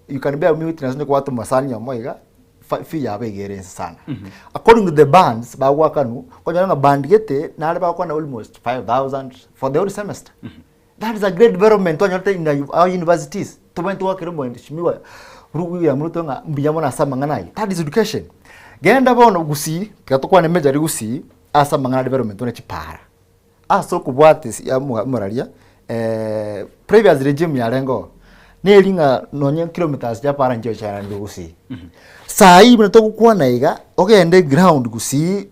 you can bear me witness onye kobwate omosani omo iga, fa fee yabo iga ere nse sana. According to the bands bagoakanwa, okonyora ng'a band gete, nare bagokwana almost 5000 for the whole semester. That is a great development twanyorete in our universities, tobwenerete goakera omweshimiwa. William Ruto ng'a mbuya mono ase amang'ana ayio. That is education. Genda bono Gusii, tiga tokwane majorly Gusii, ase amang'ana a development buna chipara. Ase okobwata esi ya omo omoraria, previous regime yarenge oo, neri ng'a nonye kilometers chia para nchiyo chiaranire Gusii. Saii buna togokwana iga, ogende eground Gusii,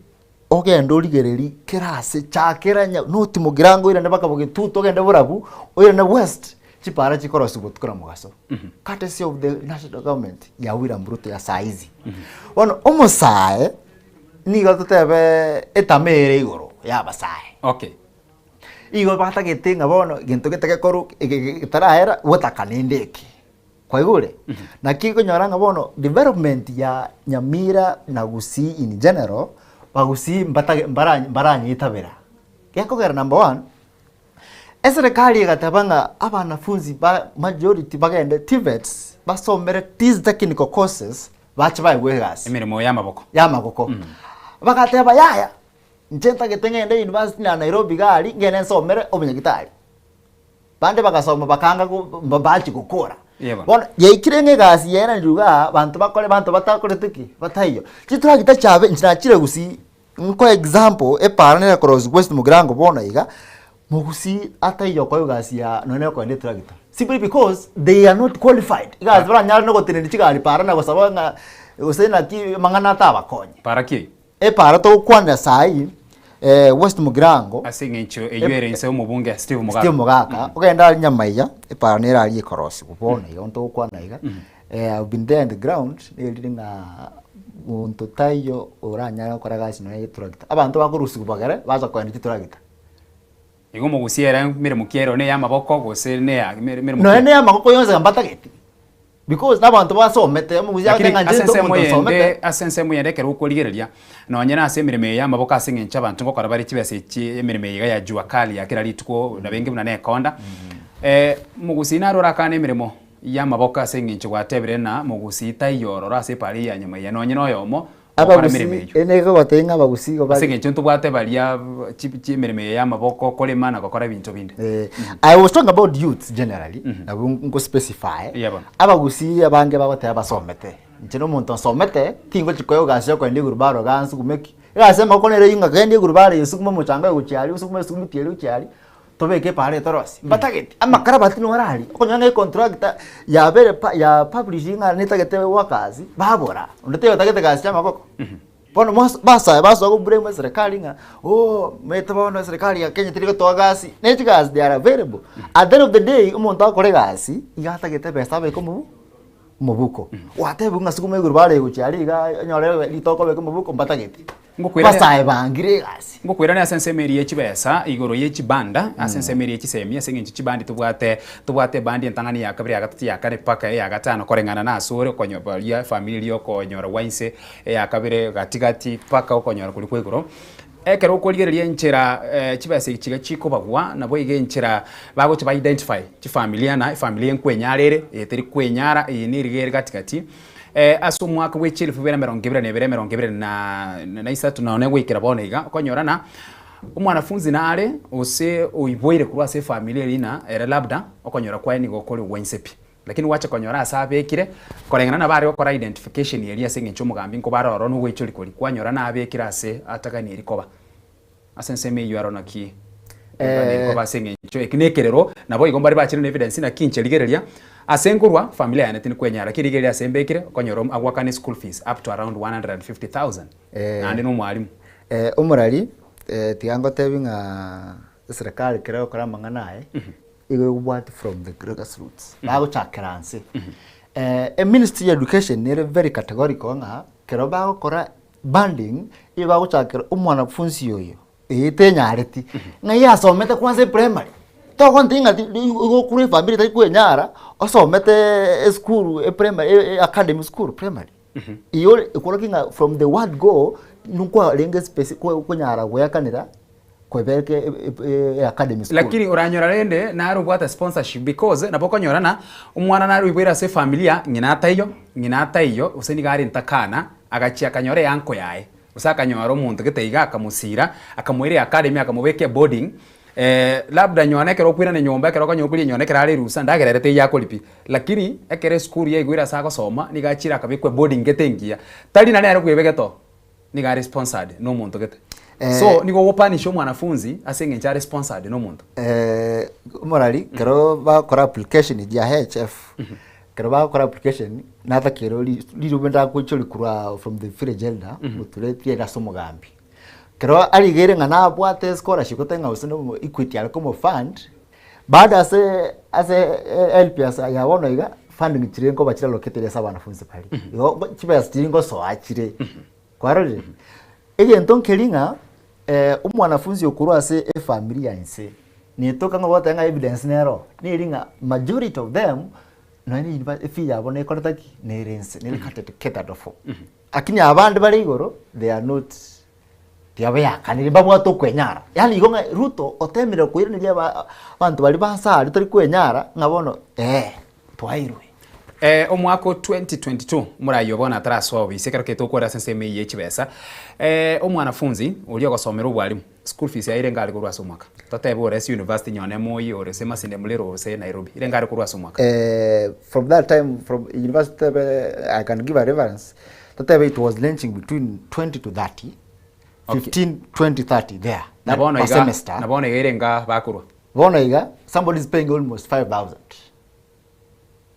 ogende origererie kera ase chakera nya not Mugirango oirane mpaka Bogetutu ogende Borabu, oirane West, chipara chikorosiwa botuko na mogaso. Courtesy of the national government ya William Ruto ya saizi. Bono omosae nigo totebe etama ere igoro ya abasae. Okay. Igo batagete ng'a bono gento gete gekorwa ege getaraera gotaka nende eke. Kwaigure? Naki okonyora ng'a bono development ya Nyamira na Gusii in general, bagusii mbatage mbara mbaranyetabera. Gekogera number one, eserekari egateba ng'a abanafunzi ba majority bagende TVETs, basomere these technical courses, bache baegwe egasi. Emeremo y'amaboko. Y'amaboko. Bagateba yaya, inche ntagete ng'ende university na Nairobi iga aria, ngende nsomere obonyagitari. Bande bagasoma bakaanga go mbachi gokora. Yebo. Bono yaikire ng'a egasi yaeranirwe igaa, banto bakore banto batakorete ki? Bataiyo. Chitractor chiabe inche nachire gusii, nkoe example, epara nere cross west mugirango bono iga, mogusii ataiyo okoegwa egasi ya nonye na okoenda etractor. Simply because they are not qualified. Egasi baranyare na ogotenenia chigari para na gosaba ng'a gose naki amang'ana atabakonye. Para ki? Epara togokwanera saii West Mugirango. Ase eng'encho eyio ere inse y'omobunge Steve Mogaka. Steve Mogaka, ogende aria Nyamaiya, epara nere aria ekorosigwa bono iga ntogokwana iga. I've been there in the ground, nerire ng'a monto taiyo oranyare gokora egasi nonya ya etractor. Abanto bakorusigwa bagere, bacha koenda chitractor. Igo omogusia ere meremo ki ere, neya amaboko gose neya meremo ki? Nonya neya amaboko yonsi iga mbatageti. Because nabanto basomete, omogusia Lakini agoteba ng'a ase inche ensemo omonto yende nsomete. ase ensemo yende ekero okorigereria, nonye nase emeremo eye y'amaboko ase eng'encho abanto ngokora bare chibesa echi emeremo eye iga ya jua kali ya kera rituko na benge buna na ekonda, mogusii naro orakane emeremo y'amaboko ase eng'encho gwatebire ng'a mogusii taiyo ororo ase epara eye ya nyuma eye nonye na oyomo ogokora emeremo Abagusii, eyio. ere nigo egotebia ng'a abagusii igo Ase bare. eng'encho ntobwate baria chi chi emeremo eye y'amaboko, okorema na gokora ebinto binde. Eh, I was talking about youths generally, nabo nko specify. Eya bono. Abagusii abange bagoteba basomete. Inche na omonto nsomete, tingochi koegwa egasi ya okoenda igoro bare igaa nsugume ki. Egasi ya amaboko nere eywo ng'a genda igoro bare osugume omochanga oyo gochia aria, osugume esumiti eria gochia aria, tobeke epaara etorosie. Mbatageti, amakarabati noro aria, okonyora ng'a econtractor yabere pa ya publishing ng'a netagete workers, babora, onde taiyo otagete gasi chia amaboko. Bono mos basae basoa go blame eserekari ng'a ooh omanyete bono eserekari ya Kenya teri gotoa gasi, ne chigasi they are available. At the end of the day, omonto agokora egasi, iga atagete ebesa abeke omobu omobuko. Gwatebiwa ng'a sukuma igoro bare gochia aria iga onyore ritoke obeke omobuko mbatageti. Ngokwirania- Basae bangire egasi. Ngokwirania ase ensemo eria ye chibesa, igoro ye chibanda, ase ensemo eria ye chisemi, ase eng'encho chibandi tobwate, tobwate ebandi entang'ani ya kabere, ya gatato, ya kane, mpaka eya gatano, koreng'ana na ase ore okonyo baria efamiri eria okonyora gwa inse, eya kabere gati gati, mpaka okonyora koria kwa igoro. Ekero okorigereria enchera chibesa echi iga chikobagwa, nabo iga enchera bagocha ba identify chifamilia na efamiri eye nkwenyara ere, eye teri kwenyara, eye neriga ere gati gati. Ase omwaka bwe chielfu ibere emerongo ebere na ebere, emerongo ebere na na isato nonye goikera bono iga, okonyora ng'a omwanafunzi nare gose oiboire korwa ase efamiri eria ng'a ere labda okonyora kwaye nigo kore ogwa inse pi. Lakini gwacha konyora ase abekire, koreng'ana nabo are gokora identification eria ase eng'encho omogambi nkobare ororo na ogoichoria koria, kwanyora nabekire ase ataganieri koba. Ase ensemo eyio aro naki eganeri koba ase eng'encho eki nekerero, naboigo mbare bachire na evidence naki inche rigereria ase nkorwa familia yane tindi kwenyara lakini rigereria ase mbekire okonyora agwakane school fees up to around 150,000 naende na omwalimu. Omorari, tiga ngotebi ng'a eserekari ekero egokora amang'ana aye, igo egobwati from the grassroots, bagochakera nse. Eministry ya education nere very categorical ng'a ekero bagokora Banding igo bagochakera omwanafunsi oyo eye tenyareti ng'ai asomete kwanza eprimary togontebia ng'a ti igo okorwa efamiri etari kwenyara osomete esukuru eprimary e- e academy school primary. Igo ore ekorokia ng'a from the word go nkwarenge speci konyara goeakanera koebeka e- e academy school. Lakini oranyora rende nare obwate sponsorship because nabo okonyora ng'a omwana nare oiboire ase efamilia ng'ina ataiyo ng'ina ataiyo gose nigo are ntakana Agachia akanyora eanko yaye, gose akanyora omonto gete iga akamosiira, akamoira eacademy akamobeka eboarding. Labda nyone ekero okoirana nyomba ekero okonyora okoria nyone ekero are erusa endagera ere teiyo akoria pi, lakini ekero esukuru yaigwire ase agosoma nigo achire akabekwa eboarding gete engiya. Tari na nere bwebegete oo, nigo are sponsored na omonto gete. So nigo ogopanisha omwanafunzi ase eng'encho are sponsored na omonto. Omorari ekero bagokora application eria ya HF, ekero bagokora application natakeire ori rirube ndagocha orikorwa from the village elder, oture riaye ase omogambi. Ekero arigeire ng'a nabwate scholarship goteba ng'a gose nomo Equity are komofund, bado ase ase help ase ya bono iga, funding chire nkoba chire allocated ase abanafunzi baria. Igo chibesa chiria ngosoa chire, kwarorire? Egento nkeri ng'a omwanafunzi okorwa ase efamiri ya inse, netoka ng'a ogoteba ng'a evidence nero, neri ng'a majority of them, nonye na university efee yabo nekorete ki? Nere inse, nere catered catered for. Lakini abande bare igoro they are not tiabeakanire mbabwate okwenyara. Yaani igo ng'a Ruto otemire koiraneria aba abanto baria ba nse aria tari kwenyara ng'a bono eh twairwe. Omwaka o 2022 omoraia obo bono atarasoa obisi ekero kete okwera ase ensemo eyio ye chibesa. Omwanafunzi oria ogosomera obwalimu school fees yaye erenge are korwa ase omwaka? Totebe ore ase university nyone Moi ore ase Masinde Muliro gose Nairobi erenge are korwa ase omwaka? From that time from university totebe I can give a reference totebe it was ranging between 20 to 30, 15, 20, 30 there Na that bono per iga semester. na bono iga erenge bakorwa? Bono iga somebody is paying almost 5000.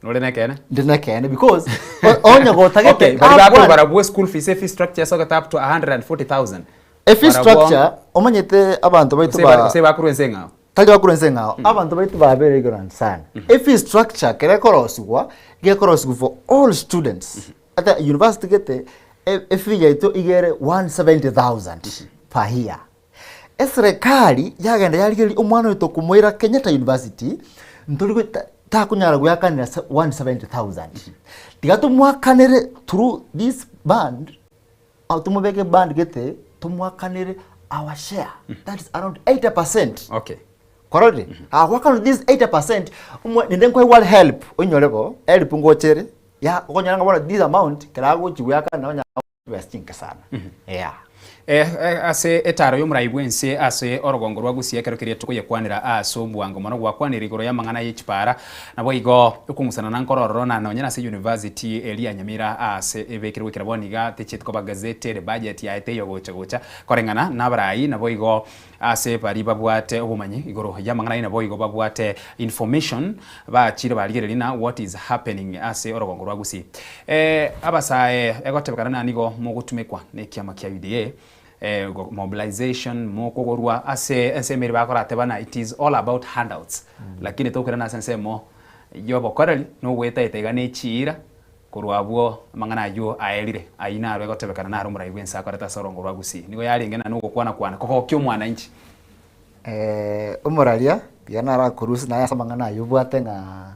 Nore nekeene? Ndi nekeene because o- onye gotagete Okay, bari akwane- bakorwa barabwo school fees e fee structure esogete up to 140,000. E fee Barabwo- structure omanyete abanto baito Gose ba- ba gose bakorwa ense eng'ao. tari bakorwa ense eng'ao abanto baito babere ignorant sana. E fee structure kere ekorosigwa gekorosigwa for all students ata university gete e- e fee yaito igere 170,000 per year. Eserekari yagenda yarigereria omwana oyo tokomoira Kenyatta University, ntori go ta takonyara goeakanera se 170,000. Tiga tomoakanere through this band, au tomobeke band gete, tomoakanere our share, that is around 80 percent. Okay. Kwarorire? Agoakanwa this 80 percent, omwa naende nkoegwa are help, onyore bo, help ngochere, ya okonyora ng'a bono this amount, ekero agochi goeakana onya chibesa chinke sana. Yeah. Eh, eh, ase etaro y'omorai bw'ense ase orogongo rwa Gusii ekero keria tokoyekwanera ase obwango mono gwakwanire igoro y'amang'ana ye chipara naboigo okong'usana na nkoro ororo na nonye nase university eria ya Nyamira ase ebekire goikera bono iga techieti koba gazetted budget yaye teiyo gocha gocha koreng'ana nabarai naboigo ase baria babwate obomanyi igoro y'amang'ana aye naboigo babwate information bachire barigereria na what is happening ase orogongo rwa Gusii. Eh, abasae egotebekana na nigo mogotumekwa nekiama kia UDA eh, mobilization mokogorwa ase ensemo eria bakorateba na it is all about handouts lakini tokoirana ase ensemo yobokoreri nogoetaeta iga nechiira Korwa abwo amang'ana ayio aerire, ayio naro egotebekana naro omorai bw'ense akorete ase orongo rwa Gusii. Nigo yarenge na nogokwana-kwana kogokia omwananchi. Omoraria tiga narakorusie naye ase amang'ana ayio obwate ng'a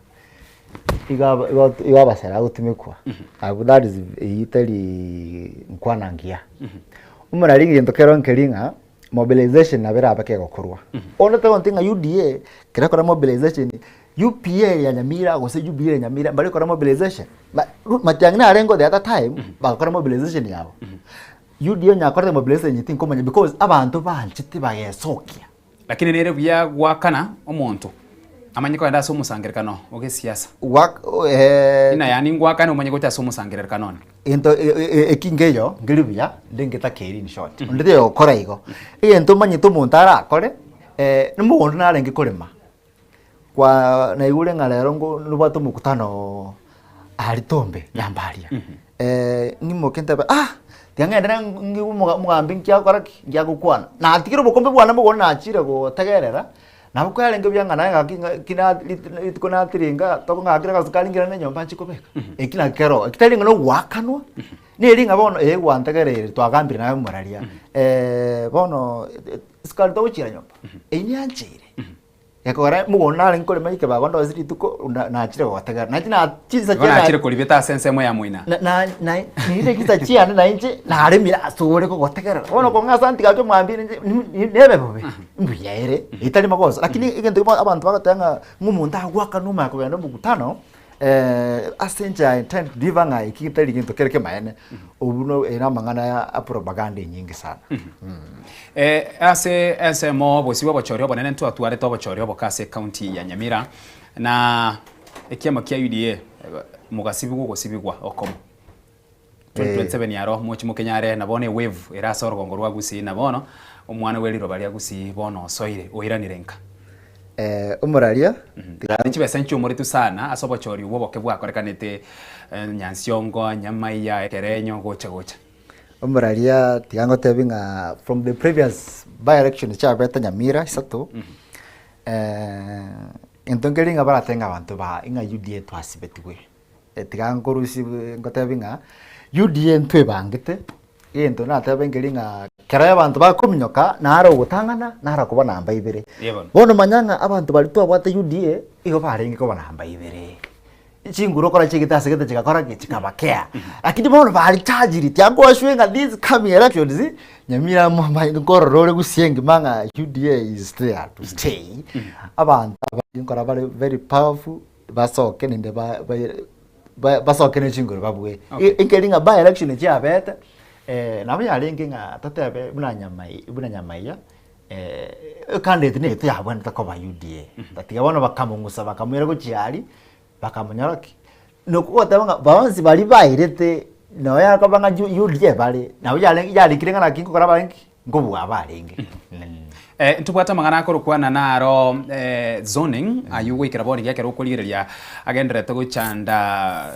iga igo igo abasara agotumekwa, abwo that is eyio tari nkwana ngiya. Omoraria egento kero nkeri ng'a mobilization nabo erabe kegokorwa. Onde tagonti ng'a UDA kera ekora mobilization, UPA ya Nyamira gose Jubilee ya Nyamira mbare gokora mobilization. Ma- Ru- Matiang'i narenge the other time bagakora mobilization yabo. UDA onye akorete mobilization inche tinkomanya because abanto banchete bagesokia. Lakini nere buya goakana omonto amanye kogenda ase omosangererekano o gesiasa. Gwak eh, Ng'a yaani ngoakane omanye gocha ase omosangererekano one. Egento eki nkeiyo nkeri buya nde ngetakeri in short. Onde taiyo ogokora igo. Egento omanyete omonto arakore, nomogondo narenge korema, kwa naigure ng'a rero ngo nobwate omokutano aria Tombe Nyambaria. Ng'imoke ntebe ah, tiga ng'ende ng'igwe omoga omogambi nki agokora ki, nki agokwana. Natigire obokombe bwane mogondo nachire gotegerera, nabo kwarenge buya ng'a naye ng'aki ng'a ki na rituko natiringa tokong'akera agasukari nkirane nyomba nchie kobeka. Eki naki kero, eki tari ng'a nogoakanwa, neri ng'a bono eh gwantegereire twagambire naye omoraria, bono esukari togochiera nyomba, eyio niancheire. Gekogera mogondo narenge korema ekebago ndosie rituko na nachire gogotegerera, nainche na chinsa Igo chiane nachire koribeta ase ensemo ya moina. na na na nire chinsa chiane na inche naremire ase ore kogotegerera. Bono kong'asa ntiga ache omwambia inche nebe bobe, mbuya ere, etari magoso. Lakini egento kemo abanto bagoteba ng'a ng'a omonto agoakana omanye kogenda omokutano. Ase enchera ya intent riba ng'a eki tari gento kere kemaene, obwo no ere amang'ana ya propaganda enyinge sana. Ase ensemo bosio bw'obochori obonene ntwatwarete obochori oboke ase ecounty ya Nyamira, na ekiama kia UDA mogasibigwa ogosibigwa okomo. 2027 aro mochi mokenyare na bono ewave ere ase orogongo rwa Gusii na bono omwana bwe riroba ria Gusii bono osoire oiranire nka. Omoraria Naende chibesa nchiumoretwe sana ase obochori obwo oboke bwakorekanete Nyansiongo, Nyamaiya, Ekerenyo gocha gocha. Omoraria tiga ngotebi ng'a from the previous by election chiabete Nyamira isato, egento nkeri ng'a baratebe ng'a abanto ba ng'a UDA twasibetigwe. Tiga nkorusie ngotebi ng'a UDA ntwebangete, egento natebe nkeri ng'a kero abanto bakominyoka naro ogotang'ana naro koba namba ibere. Bono manya ng'a abanto baria twabwate UDA igo barenge koba namba ibere. Chinguru okora chiaigete ase gete chigakora ki? Chikabakea. Lakini bono barichagiri tiangoasure ng'a this coming elections, Nyamira nkorora ore gusii engima ng'a UDA is there to stay, abanto aba nkora bare very powerful. Basoke naende ba- ba- basoke ne chinguru babue. Okay. Ekeri ng'a by election chiabete, nabo yarenge ng'a totebe buna nyamai buna nyamaiya, ecandidate nigo yabwenerete koba UDA. Tatiga bono bakamong'usa bakamoira gochia aria, bakamonyora ki? Nokwo ogoteba ng'a bonsi baria bairete nonya akoba ng'a UDA bare, nabo yarenge yarikire ng'a naki nkokora barenge ki? Nkobua abarenge. Ntobwate amang'ana akorokwana naro zoning, ayio goikera bono iga ekero okorigereria agendererete gochanda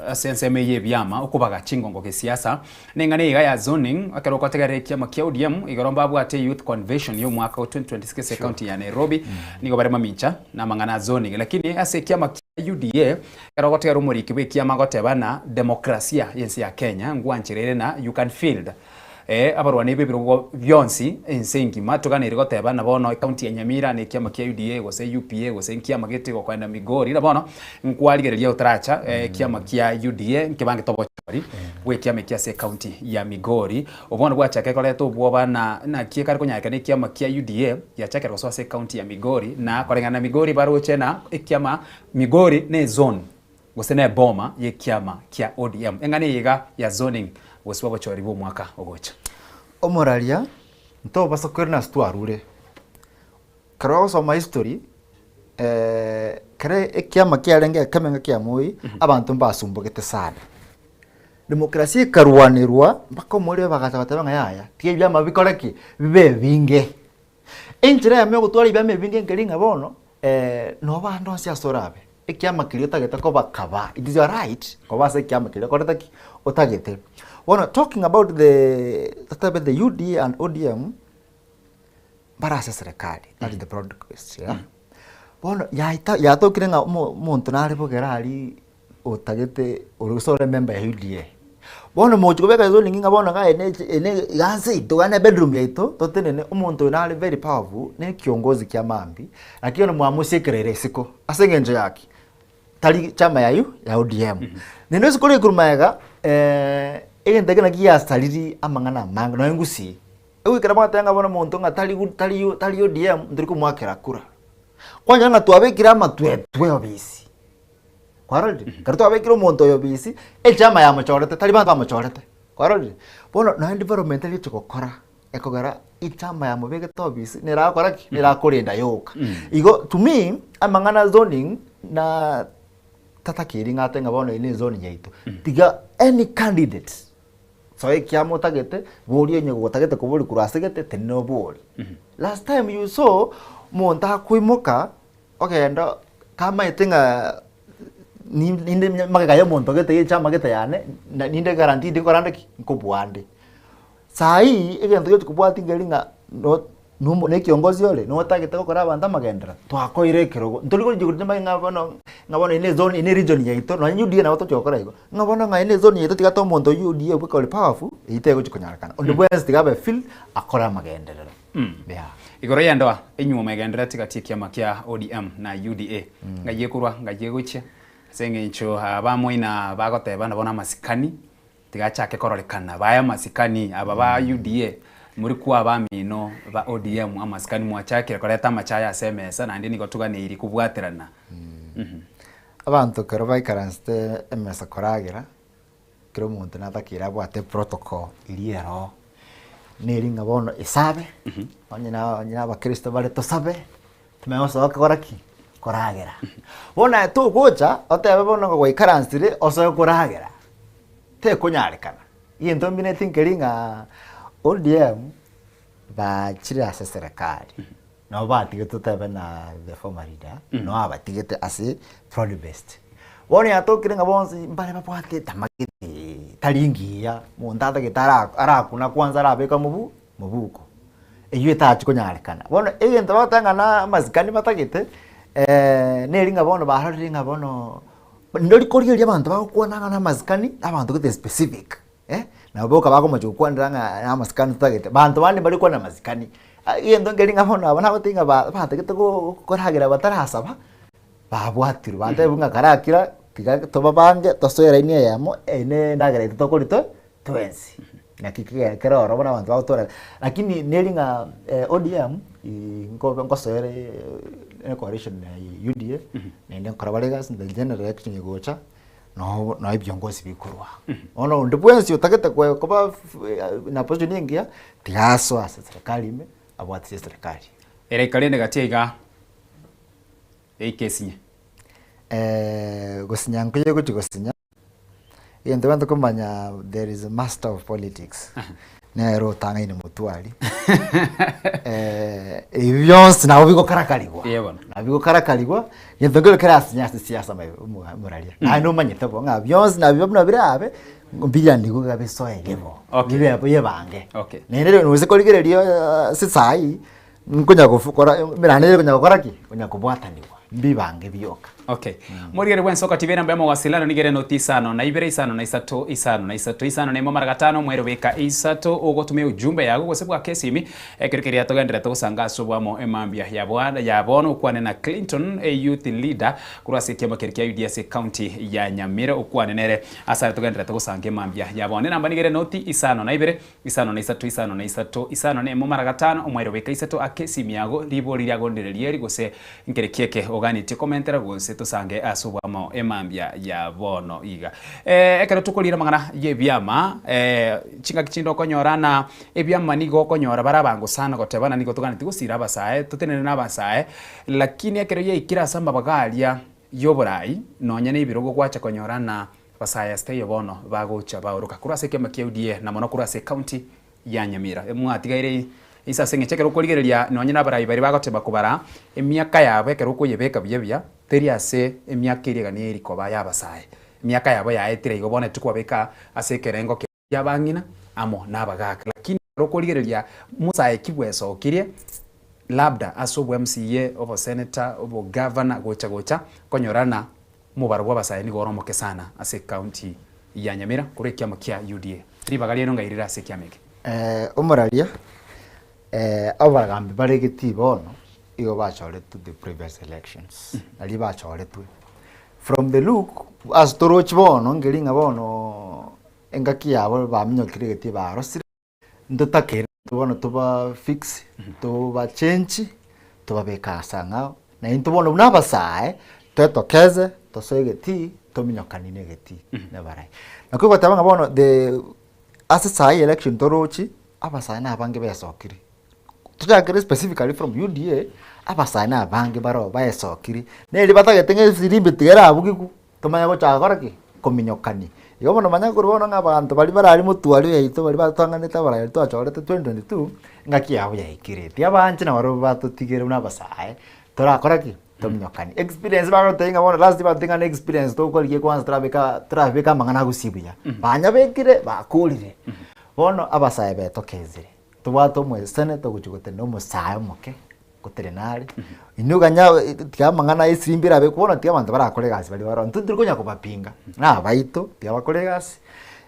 ase ensemo eye y'ebiama, okobaga chingongo gesiasa. Neng'ana eye iga ya zoning, ekero ogotegerera ekiama kia ODM, igoro mbabwate youth convention ya omwaka o 2026 ase ecounty ya Nairobi, nigo bare mamincha na amang'ana a zoning. Lakini ase ekiama kia UDA, ekero ogotegerera omoriki bw'ekiama agoteba ng'a demokrasia y'ense ya Kenya ngwanchera ere na you can field Ee, abarwani b'ebirogo bionsi ense engima toganeire goteba na bono ecounty ya Nyamira na ekiama kia UDA gose UPA gose nkiama gete gokoenda Migori na bono nkwarigereria otaracha ekiama kia UDA nkebangete obochori bw'ekiama eki ase ecounty ya Migori. Obono bwachaka ekoreta obwoba na naki ekare konyarekana ekiama kia UDA giachakire gosoa ase ecounty ya Migori na koreng'ana na Migori baroche na ekiama Migori ne ezone Gose neboma y'ekiama kia ODM. Eng'ana eye iga ya zoning gose obochori bw'omwaka ogocha. Omoraria, ntobasa kwerina ase twarure. Ekero ogosoma history, ekero ekiama kiarenge ekemo ng'a kia Moi, abanto mbasumbogete sana. Demokrasia ekarwanerwa mpaka omorero bagacha bateba ng'a yaya, tiga ebiama bikore ki? Bibe ebinge. Enchera eyemo ya ogotwara ebiama ebinge nkeri ng'a bono, noba ande onsi ase orabe, ekiama keria otagete koba kaba, it is your right koba ase ekiama keria okorete ki? Otagete. Bono talking about the totebe the UDA and ODM, mbare ase eserekari, that is the broad case yeah. Bono yaita yatokire ng'a omo omonto nare bogere aria otagete ore gose ore member ya UDA. Bono mogochia kobeka zoning ng'a bono iga ene ene iga nse yaito iga ne bedroom yaito totenene, omonto oyo nare very powerful, ne ekiongozi kia maambia, lakini bono mwamosiekereire isiko ase eng'encho ya ki? Tari chama ya U ya ODM. Naende isiko rikorwa magega egento eke naki giasariri amang'ana amange nonye gusii. Egoikera bagoteba ng'a bono omonto ng'a tari tari tari ODM ntori komoakera kura. Kwanyora ng'a twabekire amatwetwe obisi. Kwarorire? Ekero twabekire omonto oyo obisi, echama yamochorete, tari banto bamochorete. Kwarorire? Bono nonya development tari gochia gokora, ekogera echama yamobegete obisi nere agokora ki? Nere akorenda yoka. Igo to me, amang'ana zoning na tatakeri ng'a ate ng'a bono eye ne ezone yaito. Tiga any candidate, soa ekiama otagete, boria onye gotagete koboria korwa ase gete, tenena oborie. Last time you saw, omonto akoimoka. Ogenda kamaete ng'a ninde magega ya omonto gete ye chama gete yane, na ninde guaranteed nkorande ki? Nkobua nde. Saii egento giochi kobwatia nkeri ng'a no nomo na ekiongozi ore, notagete gokora abanto amagenderero, twakoire ekerogo. Ntori korigia korwa manye ng'a bono ng'a bono eye ne ezone eye ne region yaito, nonye UDA nabo tochi gokora igo, ng'a bono ng'a eye ne ezone yaito tiga toe omonto oywo UDA bweka ore powerful, eywo tegochi konyarekana. Onde bwensi tiga abe field, akore amagenderero. Yeah. Igoro y'endoa enyuomo egendererete gati y'ekiama kia ODM na UDA. Ng'ai ekorwa, ng'ai egochia? Ase eng'encho abamoina bagoteba nabo namasikani, tiga achake kororekana bae amasikani aba ba UDA mori koa abamino ba ODM amasikani mwachakire koreta amachaya ase emesa naende nigo toganeiri kobwaterana. Abanto ekero baikaransete emesa koragera, kera omonto natakeire abwate eprotocol eria eroo, neri ng'a bono esabe, onye na onye na abakristo bare tosabe, tomanye gosoa gokora ki? Koragera. Bono aye togocha, otebe bono ng'a gwaikaransire osoe koragera, tekonyarekana. Egento mbineti nkeri ng'a ODM, bachire ase eserekari, nabo batigete totebe na the former leader, nabo abatigete ase broad based. Bono yatokire ng'a bonsi mbare babwate tamagete tari ngiya, monto atagete ara arakuna kwanza arabeka mobu mobuko, eywo etachi konyarekana. Bono egento bagoteba ng'a na amasikani batagete, neri ng'a bono barorire ng'a bono, ndori korigereria abanto bagokwana ng'a na amasikani, abanto gete specific. Eh, nabo boka bakomocha gokwanera ng'a namasikani totagete, banto bande mbari gokwanera amasikani, egento nkeri ng'a bono aba nagotebi ng'a ba batagete go koragera batarasaba, babwatirwe batebiwa ng'a karakira tiga tobabange tosoe elaini eyemo, eye na endagera yaito tokoria to twensi. Naki kegere kere ororo bono abanto bagotora lakini neri ng'a ODM nkobe nkosoere ecoalition ya UDA, naende nkora bare egasi the general election egocha. Noo noo ebiongozi bikorwa. Bono onde bwensi otagete koe koba na position engiya, tiga asoe ase serikali ime, abwatisie eserikali. Ere ekarende gati aiga eike esinye. Gosinya nkoiyo gochia gosinya, egento gento komanya there is a master of politics, nere otang'aine motwe aria, ebi bionsi nabo bigokarakarigwa, Eeh bono. nabo bigokarakarigwa, gento nkero kerasinye ase siasa my omoraria, naye nomanyete bo ng'a bionsi nabio buna birabe, mbiranigwe iga bisoe bo, Okay. bibe biebange. Okay. Naende rero gose korigereria ase saii, nkonya gofu kora emerando ere konya gokora ki? Konya kobwatanigwa, mbibange bioka. Okay. Morigere bwensi okatiba enamba ya mawasiliano nigo ere noti isano na ibere isano na isato isano na isato isano na emo mara gatano omwero beka isato ogotumia ujumbe yago gose bwake esimi ekero keria togenderete gosanga ase obwamo emambia ya bwana ya bono okwane na Clinton a youth leader korwa ase ekiama keria kia UDA ase county ya Nyamira okwane nere ase aria togenderete gosanga emambia ya bono enamba nigo ere noti isano na ibere Isano na isato, isano na isato, isano na emo mara gatano, omwaire obeka isato ake esimi yago, ribori riagondire rieri, gose nkere kieke oganetie komentera, gose tosange ase obwamo emambia ya bono iga. Eh, ekero tokorira amang'ana y'ebiama, eh, chingaki chinde okonyora na ebiama nigo okonyora bare abango sana goteba na nigo toganetie gosira abasae, totenene na abasae, lakini ekero yaikire ase amabaga aria y'oborai, nonya na ebirogo gwacha konyora na Abasae ase taiyo bono bagocha baoroka korwa ase ekiama kia UDA na mono korwa ase ecounty ya Nyamira. Mwatigaire inse ase eng'encho ekero okorigereria nonye na abarai baria bagoteba kobara emiaka yabo ekero okoyebeka buya buya teri ase emiaka eria egania eri koba ya abasae. Emiaka yabo yaetire igo bono etikwabeka ase ekerengo kia abang'ina amo na abagaka. Lakini ekero okorigereria mosae ki bwesokirie labda ase obo MCA, obosenator, obogavana gocha gocha konyorana Omobaro bw'abasae nigo ore omoke sana ase ecounty ya Nyamira korwa ekiama kia UDA. Ribaga riaino ngai rire ase ekiama eke? Omoraria, abagambi bare getii bono igo bachoretwe the previous elections, nario bachoretwe. From the look, ase torochi bono nkeri ng'a bono engaki yabo baminyokire egetii barosire. Ntotakeire bono toba fix, toba change, tobabeke ase ang'ao, na intwe bono buna abasae, twetokeze tosoe egetii, tominyokanie na egetii na abarai. Naki ogoteba ng'a bono the ase saii election torochi, abasae na abange besokire, tochakere specifically from UDA, abasae na abange baroo baesokire, neri batagete ng'a esirimbi tiga erabugigwe. Tomanye gochaka gokora ki? Kominyokania. Igo bono manya korwa bono ng'a abanto baria barari motwari oyaito baria batotang'anete abarari twachorete 2022, engaki yabo yaikire. Tiabanche nabarobwo batotigere buna abasae, torakora ki? Tominyokanie. Experience bagotebia ng'a bono last batotebia ng'a na experience tokorigia kwanza torabeka torabeka amang'ana agosie buya. Banyabekire, bakorire. Bono abasae betokezire, tobwate omoseneta ogochia gotenena omosae omoke. Gotenena are, inwe ganya tiga amang'ana ya esirimbi erabe bono tiga abanto barakore egasi baria baroo, intwe ntori konya kobapinga, na abaito tiga bakore egasi,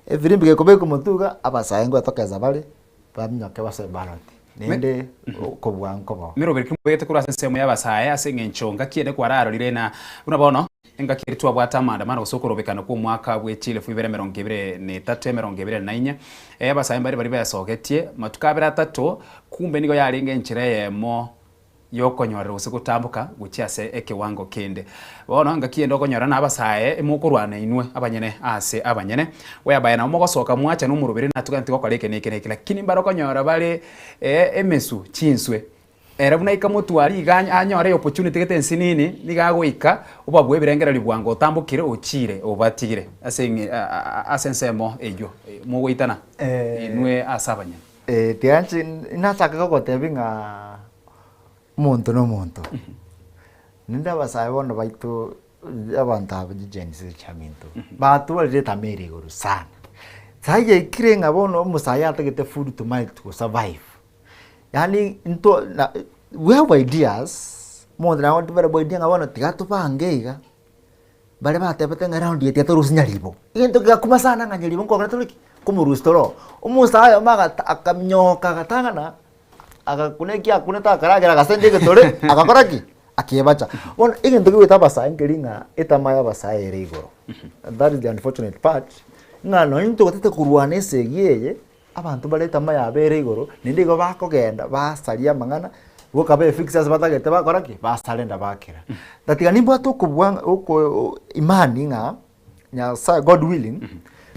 efirimbi gekobekwa motwe iga, abasae ngoetokeza bare, baminyoke basoe ballot, naende okobua nkobao. Meroberi ki mobegete korwa ase ensemo y'abasae ase eng'encho ngaki ende kwararorire na buna bono engaki eria twabwate amaandamano gose okorobekana kw'omwaka bwe chielfu ibere emerongo ebere na etato emerongo ebere na inye, abasae mbare baria besogetie matuko abere atato kumbe nigo yarenge enchera eyemo. yokonyorera gose gotamboka gochia ase ekewango kende. Bono engaki ende okonyora na abasae mokorwana inwe abanyene ase abanyene, whereby nabo mogosoka mwacha na omorobere natogenti gokora eke na eke na eke, lakini mbare okonyora bare emesu chinswe. Ere buna aika motware iga anyore eopportunity gete ensinini, nigo agoika obabue ebirengererio bwango otambokire ochiire obatigire ase eng'e ase ensemo eyio mogoitana inwe ase abanyene. Tiga inche nachake gogotebia ng'a omonto na omonto, naende abasae bono baito abanto aba Gen Z chiaminto, batwarire etamaa ere igoro sana. Sai yaikire ng'a bono omosae atagete food to mouth to survive. Yaani nto na we have ideas, omonto nabo tobare idea ng'a bono tiga tobange iga, baria batebete ng'a round eye tiga torusie nyaribo, egento kegakuma sana ng'a nyaribo nkogera tore ki? Nkomorusia tore oo. Omosae oyomo agata akamioka agatang'ana, agakuna eki akunete akaragera agasenda egetore, agakora ki? Akebacha. Bono egento kegoeta abasae nkeri ng'a etamaa ya abasae ere igoro, that is the unfortunate part, ng'a nonye ntogotete korwana esegi eye. Abanto bare etamaa yabo ere igoro, naende igo bakogenda basaria amang'ana, boka befix ase batagete bakora ki? Basarenda bakera. Tatiga nimbwate okobua ng'a oko imani ng'a Nyasaye God willing,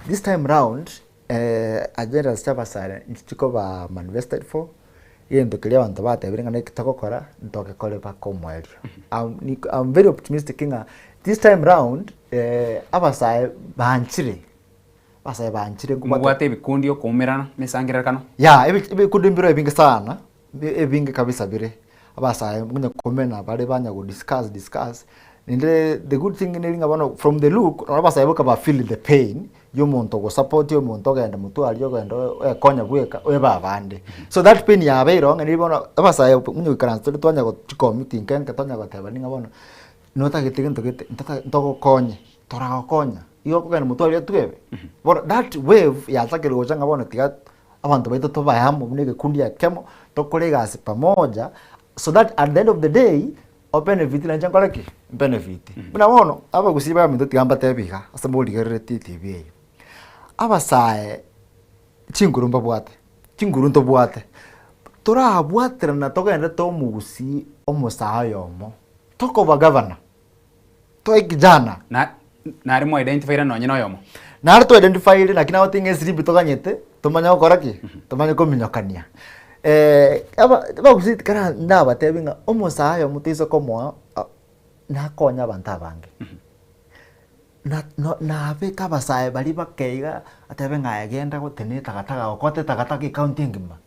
this time round agendas chia abasare nchichikoba manifested for, egento keria abanto batebire ng'a naki togokora, ntogekore mpaka omoerio. Am am very optimistic ng'a this time round abasae banchire. Abasae banchire nkobwate. Mobwate ebikundi okoumerana nesangererekano? Yeah, ebi- ebikundi mbire ebinge sana, bi- ebinge kabisa bire. Abasae onye komena bare banya go discuss discuss, naende the good thing neri ng'a bono from the look, nabo abasae boka ba feel the pain ya omonto ogosupport omonto ogenda motwe aria ogenda oekonya bweka oebe abande. So that pain yabeire oo ng'a neri bono abasae onye goikaransa tore twanya go chikomiti nke nke twanya gotebani ng'a bono, notagete gento gete ntata ntogokonye, toragokonya. Igo okogenda motwe aria twebe. Bono that wave yachakire gocha ng'a bono tiga abanto baito tobae amo buna egekundi ekemo, tokore egasi pamoja, so that at the end of the day, obenefit nainche nkore ki? Mbenefit. Buna bono, abagusii baminto tiga mbatebi iga, ase morigereretie etv eye, abasae chinguru mbabwate, chinguru ntobwate, torabwaterana togende toe omogusii omosae oyomo, tokoba gavana. Toe kijana. Na nare mwa identifyire nonye na oyomo. Nare twa identifyire naki nabo ting'a esiribi toganyete tomanye gokora ki? Tomanye kominyokania. Aba abagusii kara nabatebi ng'a omosae oyomo toise komoa nakonye abanto abange. Na no nabeke abasae baria bake iga atebe ng'a aye genda gotene etakataka okote etakataka ecounty engima.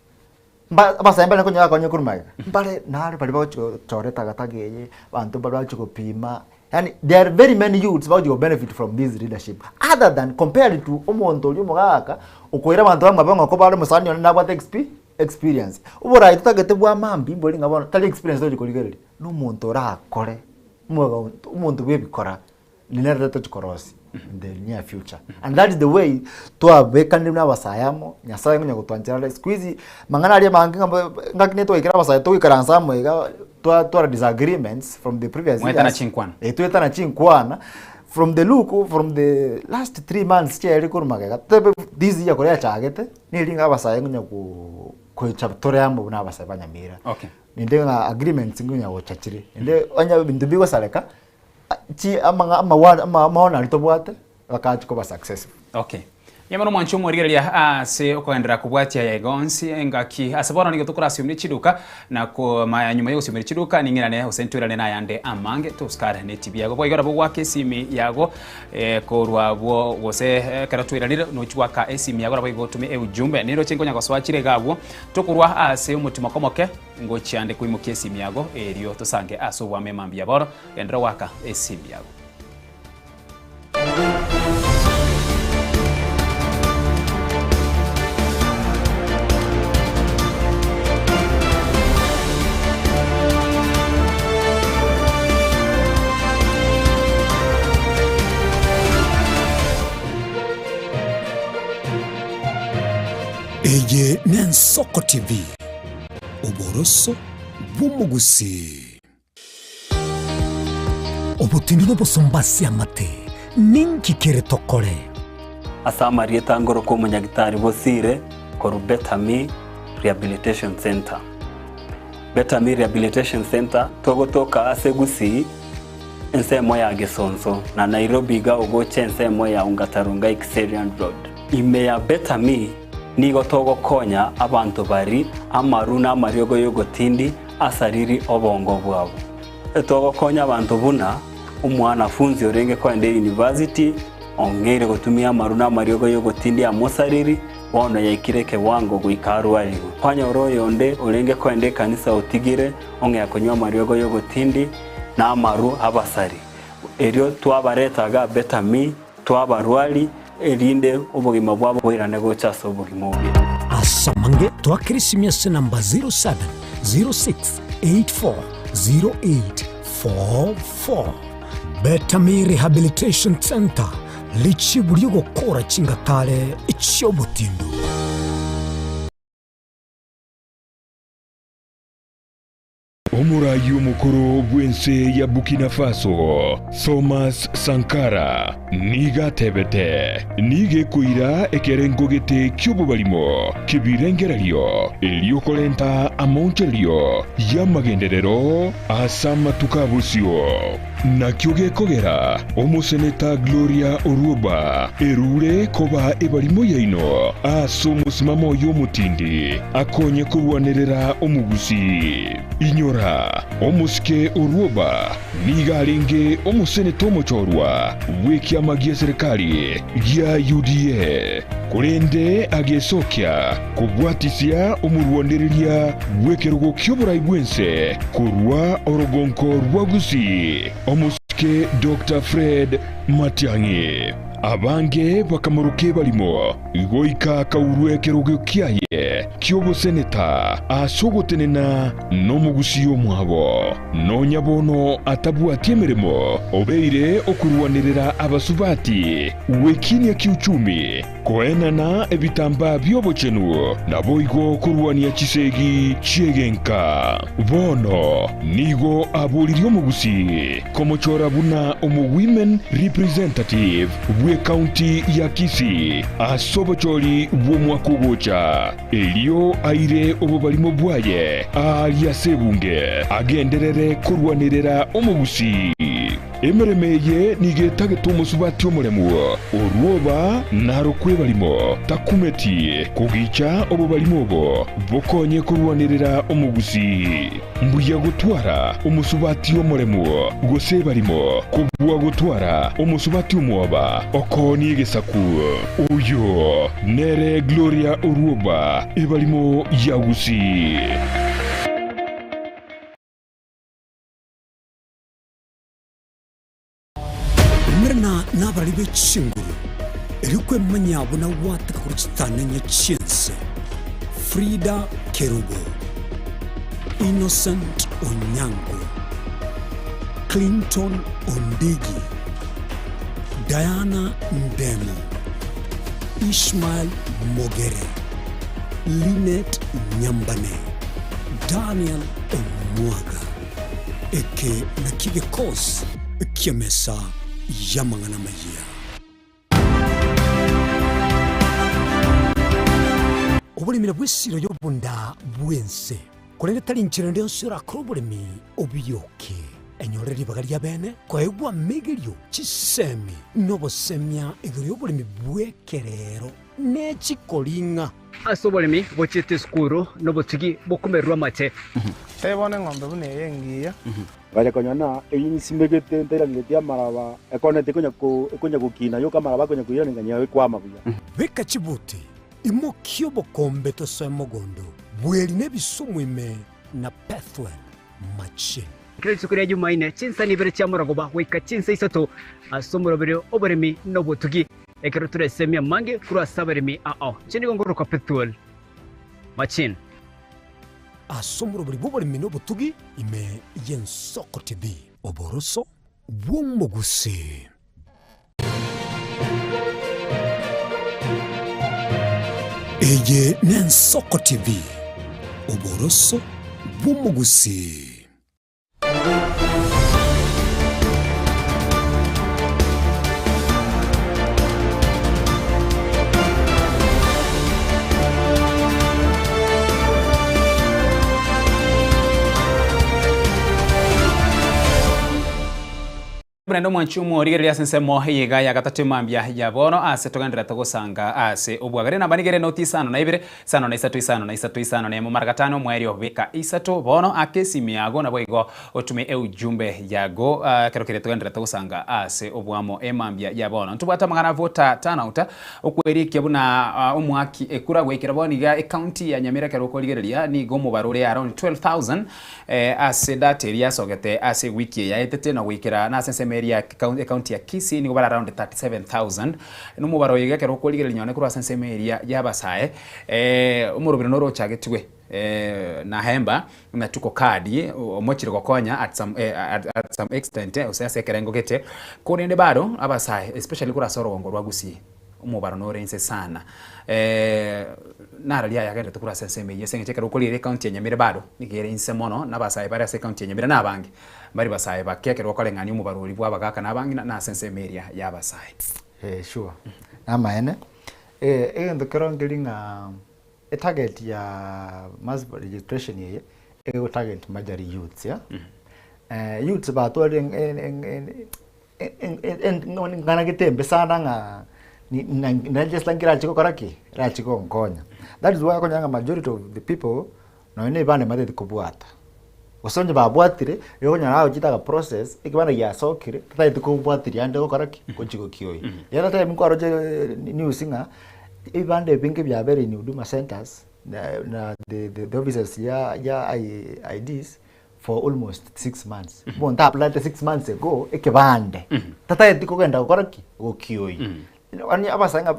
Mba abasae mbare konyora akonye korwa magega, mbare naro baria bagochi gochora etakataka eye, abanto mbare bagochi gopima, yaani there are very many youths bagochi go benefit from this leadership other than compared to omonto oria omogaka okoira abanto bamwabo ng'a koba are omosani one nabwate exp experience. Oborai totagete bwa mambia mbori ng'a bono tari experience togochi korigereria, na omonto orakore, omoga omonto bwa ebikora. Nere tochi korosia in the near future and that is the way twabekanire buna abasae amo, Nyasaye onye gotwanchera are siku hizi mang'ana aria amange ng'a ngaki nigo twaikire abasae togoikaransa amo iga twatwara disagreements from the previous Mwaetana years chinkwana. eh toetana chinkwana from the look from the last 3 months chiaerire korwa magega tobe this year koria yachagete neri ng'a abasae onye ko koicha tore amo buna abasae ba Nyamira. Okay. Naende ng'a agreements ngonya gocha chire naende onye ebinto bigosareka chi amang'a amawa ama amaono aria tobwate bakachia koba successful. Okay. Inye bono mwanche omorigereria ase okogenderera kobwatia aya iga onsi engaki ase bono nigo tokorasiomia chiduka na komaya nyuma y'ogosiomia chiduka ning'irane gose ntwerane nayande amange tosikare ne TV yago boigo nabo goaka esimi yago eh, korwa abwo gose ekero tweranire nochi goaka esimi yago nabo igo otome eujumbe niroche nkonya gosoa chire iga abwo tokorwa ase omotimoko omoke Ngochia nde koimokia esimi yago, erio tosange ase obwame mambia bono. Genderera goaka esimi yago. Eye n'Ensoko TV. Oboroso bw'omogusii. Obotindi n'obosomba ase amate, ninki kere tokore? Ase amarieta ngoroka omonyagitari Bosire korwa Betami Rehabilitation Centre. Better Me Rehabilitation Centre togotoka ase Gusii ensemo ya Gesonso na Nairobi iga ogocha ensemo ya Ongata Rongai Kiserian Road. Ime ya Better Me nigo togokonya abanto bari amaru na amariogo y'ogotindi asariri obongo bwabo. Togokonya abanto buna omwanafunzi orenge koenda eyunivasiti ong'eire gotumia amaru na amariogo y'ogotindi amosariri bono yaikire ekewango goika arwarigwe. Kwanyora oyonde orenge koenda ekanisa otigire ong'ea konywa amariogo y'ogotindi na amaru abasari. Erio twabareta iga Better Me, twabarwari, erinde obogima bwabo boirane gocha ase obogima obuya. Ase amange twakera esimi ase namba 0706840844. Better Me Rehabilitation Centre, richibu ri'ogokora chingatare chi'obotindu. Omoraai omokoro bw'ense ya Burkina Faso, Thomas Sankara, nigo atebete, Nigo ekoira ekerengo gete ki'obobarimo ki'ebirengererio erio korenta amaonchorerio y'amagenderero ase amatuko a bosio. Nakio gekogera omoseneta Gloria Orwoba erure koba ebarimo yaino ase omosimamo oye omotindi akonye korwanerera omogusii. Inyora, omosike Orwoba nigo arenge omoseneta omochorwa bw'ekiama gia serikali gia UDA, korende agesokia kobwatisia omorwanereria bw'ekerogo ki'oborai bw'ense korwa orogonko rwa Gusii, omosike Doctor Fred Matiang'i. Abange bakamoroka ebarimo goika akaurwa ekerogo kiaye ki'oboseneta ase ogotenena nomogusii omwabo. Nonya bono atabwati emeremo, obeire okorwanerera abasubati gwekinia kiuchumi. Koenana ebitambaa bi'obochenu, naboigo korwania chisegi chi'egenka. Bono nigo aboririe omogusii komochora buna omo-women representative bw'ecounty ya Kisii ase obochori bw'omwaka ogocha, erio aire obobarimo bwaye aaria ase ebunge agenderere korwanerera omogusii. Emeremo eye nigo etagete omosubati omoremu, orwoba narokwe ebarimo, takumeti kogicha obobarimo obo bokonye korwanerera omogusii. Mbuya gotwara omosubati omoremu gose ebarimo kobua gotwara omosubati omwoba okoonia egesaku. Oyo nere Gloria Orwoba, ebarimo ya Gusii. Umerana nabarari be chinguru, erio kwemanya buna gwataka korwa chitananya chi'ense. Frida Kerubo, Innocent Onyango, Clinton Ondigi, Diana Ndemo, Ishmael Mogere, Linet Nyambane, Daniel Omwaga. Eke nakio gekosi ki'emesa y'amang'ana amayia. Oboremi nabwo esiro y'obonda bw'ense, korende tari nchera ende yonsi orakore oboremi obiyoke. Enyore ribaga ri'abeene koegwa amegerio, chisemi, na obosemia igoro y'oboremi bw'ekerero ne chikoring'a. Ase oboremi bochiete esukuru nobotugi bokomererwa amache. Tebia bono eng'ombe buna eye engiya. Ngacha konyora ng'a eyio nsimegete ntairangeretie amaraba, ekoneti ekonya ko ekonya gokina yoka amaraba akonya koirana ng'a ekwama buya. Beka chibuti, imokia obokombe tosoe mogondo, bweri na ebisumu ime na Bethuel machine. Kera rituko ria Jumaine, chinsani ibere chia morogoba goika chinsa isato ase omoroberio oboremi na obotugi. Ekero toresemie amange korwa ase abaremi ao, inche nigo ngorokwa Pethuel Machin. Ase omorobori bw'oboremi na obotugi ime y'Ensoko TV, oboroso bw'omogusii. Eye n'Ensoko TV, oboroso bw'omogusii. naende omwanchi omorigereria ase ensemo eye iga ya gatato emambia ya bono ase togendererete gosanga ase obwagare. Enamba nigo ere noti isano na ibere, isano na isato, isano na isato, isano na emo, mara gatano, omoerio beka isato. Bono aka esimi yago naboigo otume eujumbe yago ekero keria togendererete gosanga ase obwamo emambia ya bono. Ntobwate amang'ana voter turnout okwerikia buna omwaki ekura goikera bono iga ecounty ya Nyamira ekero okorigereria nigo omobaro ore around 12,000 Ase data eria yasogete ase ewiki eye yaetete na goikera nase ensemo eria ya ecounty ya Kisii nigo bare around 37,000. Nomobaro oyo iga ekero okorigereria nonye korwa ase ensemo eria y'abasae omoroberi noro ochagetigwe na Hemba ng'a tuko card omochire gokonya at some at some extent gose ase ekerengo gete korende bado abasae especially korwa ase orogongo rwa Gusii omobaro nore inse sana. Nararia aya agenderete korwa ase ensemo eyio ase eng'encho ekero okorigereria ecounty ya Nyamira bado nigo ere inse mono na abasae bare ase ecounty ya Nyamira na abange mbari basae bake ekero okoreng'ania omobaro oria bwa abagaka na abang'ina na ase ensemo eria ya abasae. Eh sure, namaene, egento kero nkeri ng'a etarget ya mass registration eye, ego target majorly youths yeah, youths batwarire ng'ana gete embe sana ng'a register nkerache gokora ki? Erache gonkonya. That is why okonyora ng'a majority of the people nonye na ebande mbatagete kobwata. Gose onye babwatire, nigo okonyora agochete aga process, ekebanda giasokire, tatagete kobwatiria ande gokora ki? Gochi gokioyia. The other time nkwaroche news ng'a, ebibanda ebinge biabeire in huduma centers, na the the offices ya ya IDs, for almost 6 months. Omonto applied 6 months ago ekebande, tatageti kogenda gokora ki? Gokioyia. Onye abasae ng'a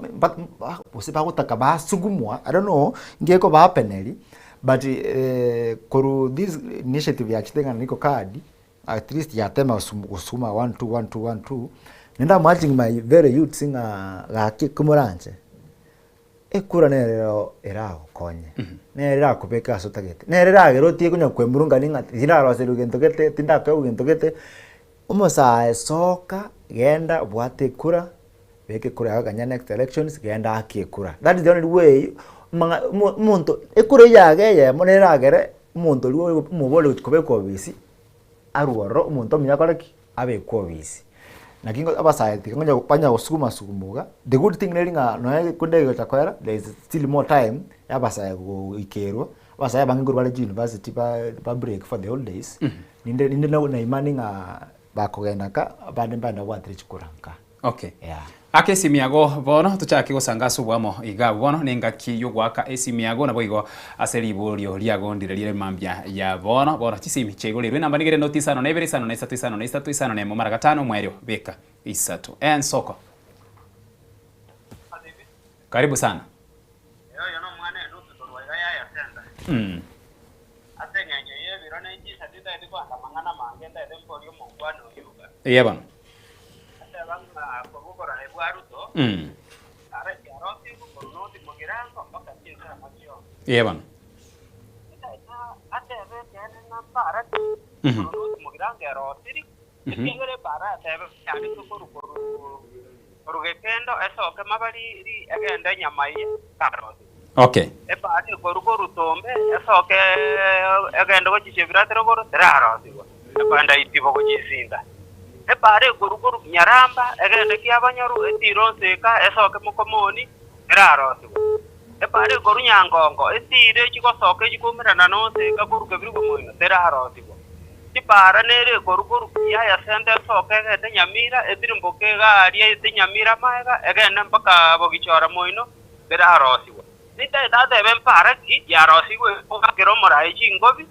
gose bagotaka basugumwa, I don't know, nki ekobahapeneri, but korwa this initiative yachete ng'a niko card, at least yatema gosukuma one two one two one two, naende am urging my very youths ng'a gaki komoranche, Ekura nero eragokonye, nere erakobeke ase otagete, nere eragere otige konya kwemurungania ng'a tindaroserwa gento gete, tindakoegwa gento gete, omosae soka genda bwata ekura, beka ekura yago ganya next elections, genda ake ekura. That is the only way omong'a omo omonto ekura eyage eyemo nere eragere omonto oria oyo omobori gochi kobekwa obisi, arwe ororo omonto omuya akore ki? Abekwe obisi. Naki ingo abasae tiga ngonya banya gosuguma suguma iga, the good thing neri ng'a nonye ekunde egocha koera there is still more time ya abasae goikerwa, abasae abange nkorwa bare chiuniversity ba ba break for the holidays, ninde ninde na imani ng'a bakogenda nka abande mbare nabwatire chikura nka. Okay. Yeah. Aka esimi yago bono tochake gosanga ase oboamo iga abwo bono nengaki y'ogoaka esimi yago naboigo ase riborio riago ndire rire mambia ya bono bono chisimi chiaigorirwe enamba nigo ere noti isano na ibere isano na isato isano na isato isano na emo mara gatano omoerio beka isato ensoko karibu sana. Eeh bono. Eeh bono. Okay. Epaara ekorwa-korwa Nyaramba egende Kiabanyoru, etiire Onseka, esoke Mokomoni, erarosigwe. Epaara ekorwa Nyangongo, etiire echigosoka echikoumerana na Onseka korwa Kebirigo moino, terarosigwe. Chipaara nere ekorwa-korwa Kiaya Center esoke egende Nyamira, etirimboke iga aria ete Nyamira magega, egende mpaka Bogichora moino, terarosigwe. Nintagete atebe mpaara ki yarosigwe goakera omoraai chingobi,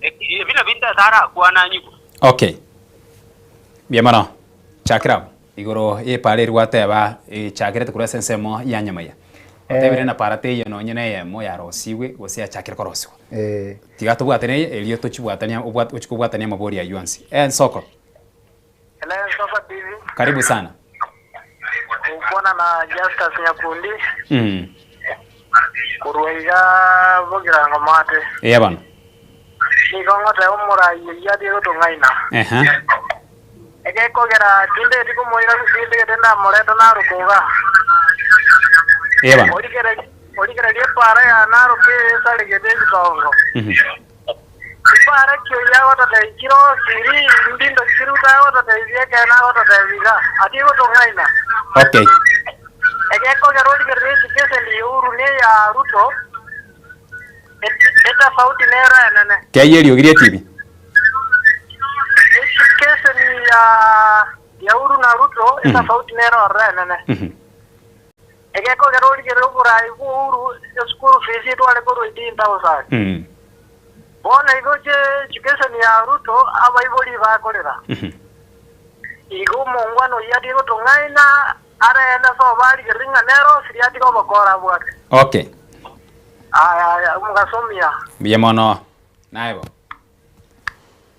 ebi nabio intagete arakwane anyigwe. Okay. Mbuya mono. Chakera abwo. Igoro y'epaara eria gwateba echakerete korwa ase ensemo ya nyamaiya. Otebire na paara teiyo nonye na eyemo yarosigwe gose yachakire korosigwa. Tiga tobwatane eye erio tochibwatanie obwat ochie kobwatania amabori aywo onsi. Ensoko. Hello Ensoko TV. Karibu sana. Gokwana na Justus Nyakundi korwa iga Bogirango Maate. Eya bono. Nigo ngoteba omorai oyio atige gotong'aina. Ehe. Egekogera tindeti komoira gusii ndigete ndamoreta naroke iga. Eya bono. Origererie origererie epaara ya naroke esaregete ebitongo. Chipara chioyio agototebia chirosiri, mbinto chiruta agototebia ekeene agototebia iga, ati gotong'aina. Okay. Egekogera origererie education ya Uhuru na eya Ruto, et- etofauti nero enene. Keyia eriogi rie TV. Education ya ya Uhuru na Ruto, etofauti nero ororo enene. Egekogera origererie oborai bwa Uhuru, eschool fees etware korwa 18,000. Bono igo education ya Ruto abaibori bakorera. Igo omongwana oyio atige gotong'aina arende ase obarigereria ng'a nere osirie atige obokora abwate. Okay. Aya aya omogaso omuya. Mbuya mono. Naye bo.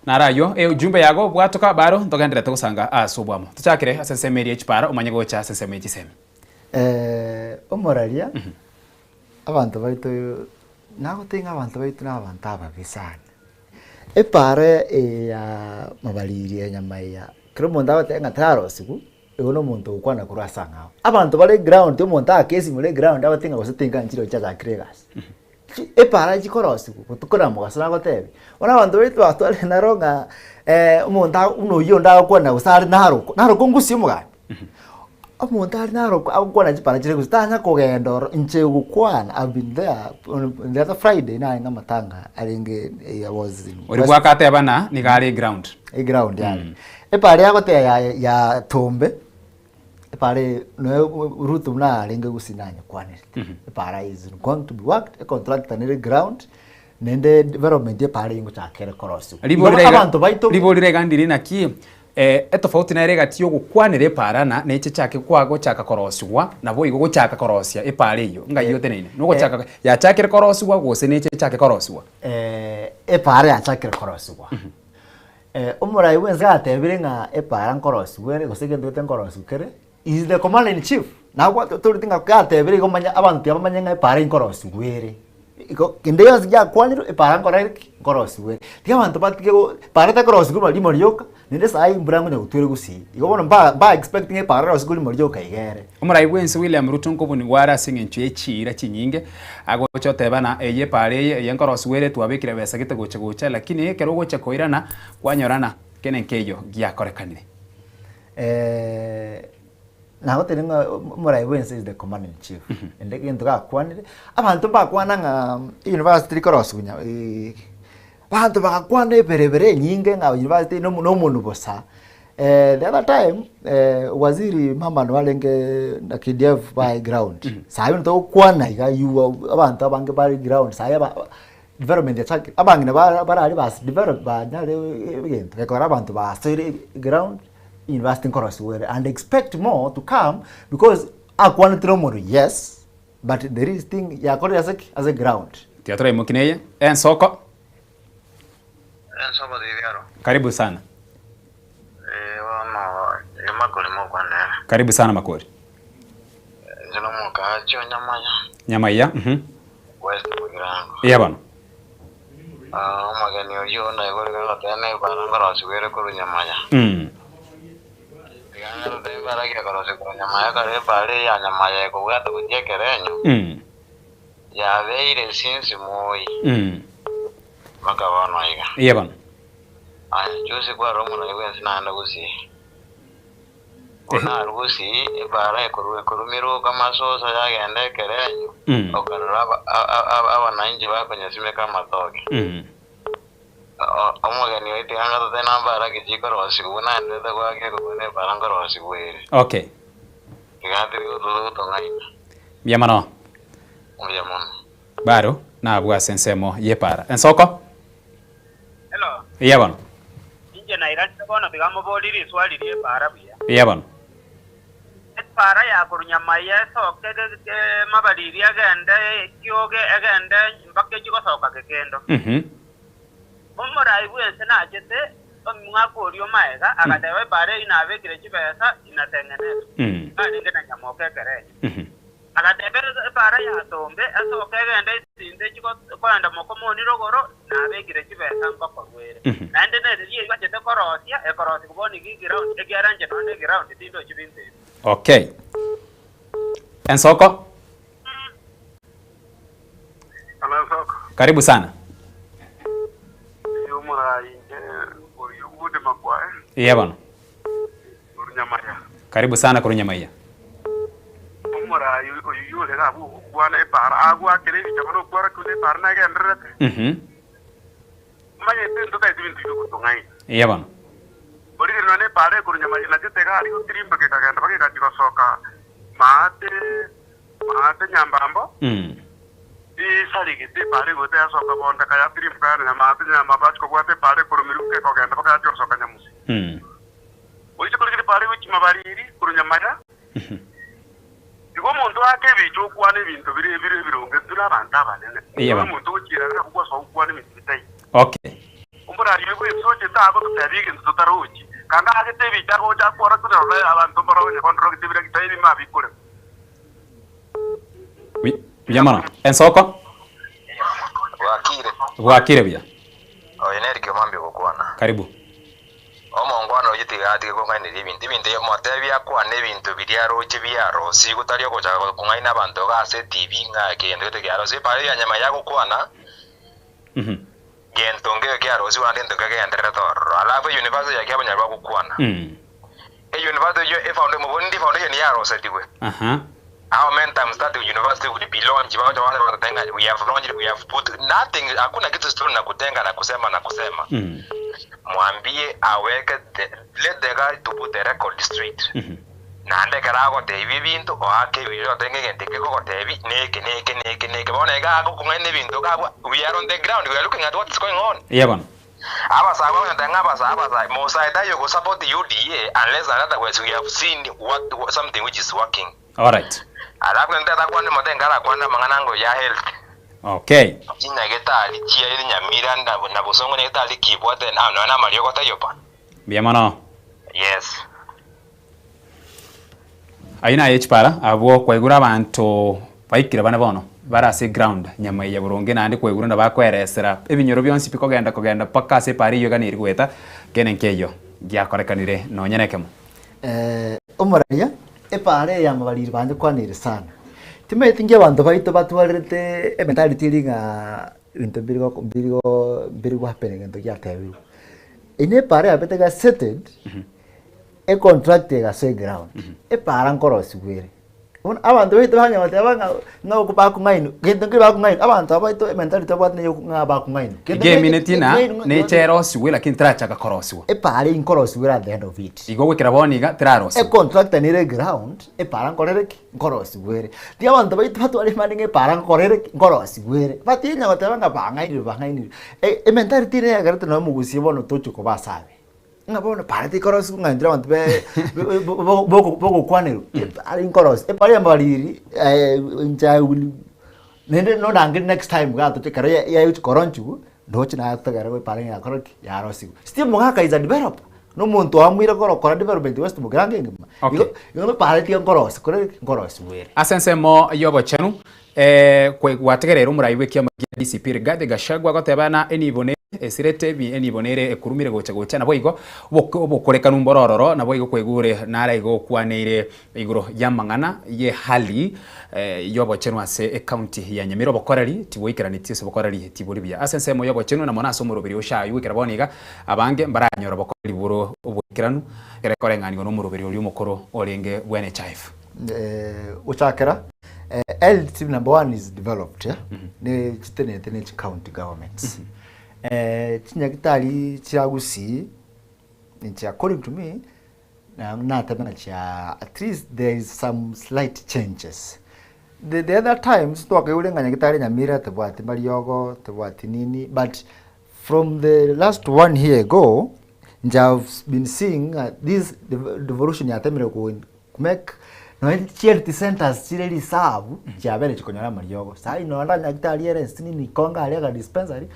Naro ayio ujumbe yago bwatoka baro ntogenderete gosanga ase obwamo. Tochakere ase ensemo eria echipara omanye gocha ase ensemo ye chisemi. Omoraria, abanto baito nagotebia ng'a abanto baito na abanto ababe sana. Epaara eye ya mabariri enyama eye ya kera omonto agoteba ng'a tarosiwu, igo na omonto ogokwana korwa ase ang'ao. Abanto bare ground omonto aake esimo ore ground agote ng'a gose tinga nchire chiachakire egasi. Chi epaara chikorosiwu botuko na mogaso nagotebia, bono abanto baito batwarire naro ng'a omonto ago buna oyio onde agokwana gose are narokwa, narokwa ngusie omogambi. Omonto are narokwa agokwana chipara chire gose tanya kogenda ororo, inche gokwana I've been there on the other Friday narenge amatanga arenge I was in Oria bwakateba ng'a nigo are eground. Eground yare. Epara yagoteba ya ya Tombe, epara eye noe Ruto buna arenge gusii nanyekwanerete. Epara is going to be worked, econtractor nere ground, naende development ya epara eye ngochaka ere korosiwa. Igo abanto baito. Ribori riga ndiri naki Etofauti nere egati y'ogokwanera epaara na neche chake kwa gochaka korosigwa, naboigo gochaka korosia epaara eyio. Ng'ai oteneine? Nogochaka yachakire korosigwa gose neche echake korosigwa? Epaara yachakire korosigwa. Omorai bwensi atebire ng'a epaara nkorosigwa ere gose egento gete nkorosigwa kere, he is the commander in chief. Nabwate authority ng'a gatebire igo manya abanto abamanye ng'a epaara nkorosigwa ere. Igo kende gionsi giakwanirwe epaara nkora ere ki? Nkorosigwa ere. Tiga abanto batige go epaara tekorosigwa rimo rimo rioka, naende saa hii embura ngonya gotwa ere gusii. Igo bono mba mba expect ng'a epaara erosigwe rimo rioka iga ere. Omorai bw'ense William Ruto nkobunigwa are ase eng'encho ye chiira chinyinge, agocha oteba ng'a eye epaara eye, eye nkorosigwa ere twabekire besa gete gocha gocha, lakini ekero ogocha koirana kwanyora ng'a kende nkeiyo giakorekanire. Nagotebia ng'a omorai bwense is the commander in chief, naende egento gakwanire, abanto mbakwana ng'a university rikorosigwa nya abanto bagakwana eberebere enyinge ng'a university na omonwe bosa. The other time, waziri mama narenge na KDF baye ground, sayi buna togokwana iga you are abanto abange bare ground sayi aba development yachakire, abang'ina bara barari bas develop banyare egento gekogera abanto basoire ground. University nkorosigwa ere and expect more to come because akwanetire omorwe yes but there is thing yakorire ase ki? Ase ground. Tiga toraimoki neye ensoko. Ensoko Riviero. Karibu sana. Eh, bono eh, Makori mokwanera. Karibu sana Makori. Inche nomokaachi o Nyamaya. Nyamaiya, mhm. West Mugirango. Eya bono. Ah, omogeni oyio naigure goteba nebara nkorosigwa ere korwa Nyamaya. Tiga ng'arute ebara gekorosigwa korwa Nyamaya kare ebara eye ya Nyamaya ekobwata gochia ekerenyo, yabeire since moi mpaka bono iga. Eya bono. Aya, juzi kwarora omorai bwensi naende gusii. Buna arusie ebaara ekorwa ekorumiruka amasosa yagenda ekerenyo, okarora abanainchi bakonyesimeka amatoke. Omogeni oito anga tote na mbaara ki chikorosigwa, buna aenderete goaka ekogwa na ebaara nkorosigwa ere. Okay. Tiga tiri gotong'aina. Mbuya mono. Mbuya mono. Baro nabwo ase ensemo y'epaara. Ensoko. Hello. Eya bono. Inche nairanire bono tiga moborie riswali ri'epaara buya. Eya bono. Epaara ya korwa nyamaiya esoke mabariri egende ekioge egende mpaka echie gosoka gekendo. Omorai bw'ense nachete omwaka oria omaega agateba epaara eyio nabekire chibesa inatengenetwe. Arenge na nyamoka ekerenyo. Agateba, Epaara ya Tombe esoke egende esinte echie koenda mokomoni rogoro, nabekire chibesa ngokorwere. Naende neriria eyio anchete korosia, ekorosigwa bono iga eground, ekiagera inche nonya neground tindochi binto ebi. Okay. Ensoko. Hello, Nsoko. Karibu sana. Eeh bono. Korwa Nyamaya. Karibu sana korwa Nyamaiya. Omorai oyio ore iga abwo ogokwana epaara agoakera ebicha bono okwarokigwe na epaara nagendererete. Omanyete ntotaete ebinto bi'ogotong'aina. Eeh bono. Origereria nonya nepaara ekorwa Nyamaiya nachete iga aria gotirimboka ekagenda mpaka egachia gosoka maate maate Nyambambo. Isaregete epaara egoeta yasoka Bondeka yatirimboka yagenda Nyamaate Nyamambo achia kobwata epaara ekorwa Miruka ekogenda mpaka yachia gosoka Nyamusi. Oise korigereria epaara egochia Mabariri korwa Nyamaya. Igo omonto aake ebicha okwane ebinto bire bire ebironge intwe nabanto abanene. Eya Igo bono. omonto ogochiera nabo gwasoa gokwana ebinto bitaiyo. Okay. Omorari oyo bwensi ochete agototebia egento totarochi, kanga aagete ebicha agocha akworokia buna rora abanto mbare onye kondorogete ebiragita ebimo abikorema. Buya mono. Ensoko? Bwakire. Bwakire buya. Oyo nere Omwambia ogokwana. Karibu. Omongwana oyio tiga atige kong'ainereria ebinto, ebinto motebi akwane ebinto biria aroche biarosigwe, tari ogochaka kong'aina abanto iga ase etibi ng'a egento gete kiarosigwe. Epaara ya nyama yagokwana, gento nkeiyo kiarosigwe naende gento kegendererete ororo. Alafu euniversity ya kiabanyarwa bagokwana, euniversity eyio efounda mobonindi efoundation yarosetigwe. How many times that university will be launched bagocha baanse bagoteba ng'a we have launched, we have put nothing, hakuna kitu story na kutenga na kusema na kusema. Mwambie aweke the, let the guy to put the record straight. Naende ekero agotebia ebinto oake ebiria otebe ng'a egento eke nkogotebia neke neke neke neke. Bono iga agokong'aina ebinto iga abwo, we are on the ground, we are looking at what is going on. Eeh bono. Abasae bagoteba ng'a abasae abasae, Mosae taiyo go support UDA unless and otherwise we have seen what, something which is working. Alright. Alafu gento atakwane mote nkarakwane amang'ana ango ya health. Okay. Chinyagetari chia Nyamira na Bosongo nyagetari kibwate nonya na amariogo taiyo pa. Mbuya mono. Yes. Ayio naye chipara abwo kwaigure abanto baikire bane bono bare ase eground nyama eye boronge naende kwaigure nabo bakoeresera ebinyoro bionsi pi kogenda kogenda mpaka ase epara eyio egana eri goeta kende nkeiyo giakorekanire nonye nekemo. Omoraria, epara eye y'amabariri bande kwanire sana. Timanyeti nki abanto baito batwarete ementality eria ng'a ebinto mbiri goko mbiri go mbiri go happen egento giatebirwe. Eye na epara yabete gazetted, econtract egasoa eground, epara nkorosigwa ere. Bono abanto baito banyora goteba ng'a ng'a oko bakong'ainwa, gento nkeri bakong'ainwa, abanto aba baito ementality babwate neye ng'a bakong'ainwa. Gento Iga emineti na nkeri neche erosigwe lakini terachaka korosigwa. Epara eyio nkorosigwa ere at the end of it. Igo goikera bono iga terarosiwa. Econtractor nere eground, epara nkorere ki? Nkorosigwa ere. Tiga abanto baito batware emani ng'a epara nkorere ki? Nkorosigwa ere. Batinya goteba ng'a bang'ainirwe bang'ainirwe. Ementality ere yagerete nonye omogusii bono tochia koba ase abe. Ng'a bono para tikorosigwa ng'a intwe abanto be bogokwanerwa, are nkorosi, epara ya mabariri inche I will naende nonange next time gatoche ekero ya yagochi koronchiwa, ndoche naye totagere go epara yakora ki? Yarosiwa. Still mogaka is a developer, na omonto oamuire korokora development west mogirango engima. Okay. Igo, igo epara tiga nkorosi kore ki? Nkorosiwa ere. Ase ensemo y'obochenu, gwategereire omorai bw'ekiama gia DCP Rigathi Gachagua agoteba na enibo nere esirete ebi enibo nere ekurumire gocha gocha naboigo obokorekanu mboro ororo naboigo kwaigure nare igo okwaneire igoro y'amang'ana y'ehali y'obochenu ase ecounty ya Nyamira obokoreri tiboikeraneti ase obokoreri tibori buya ase ensemo y'obochenu na mono ase omoroberi o SHA goikera bono iga abange mbaranyora obokoreri boro oboikeranu ekero ekoreng'anigwa nomoroberi oria omokoro orenge bwa NHIF. Gochakera health number one is developed eh, ne chitenete ne chicounty governments. Chinyagitari chia Gusii inche according to me na natebe ng'a chia at least there is some slight changes. The the other times twakaigure ng'a nyagitari Nyamira tebwati mariogo, tebwati nini but from the last one year ago inche have been seeing ng'a this devolution yatemire ko Make nonye chihealth centers chire risabu chiabere chikonyora amariogo. Sai nonye nyagetari ere ensinini konga aria ega dispensary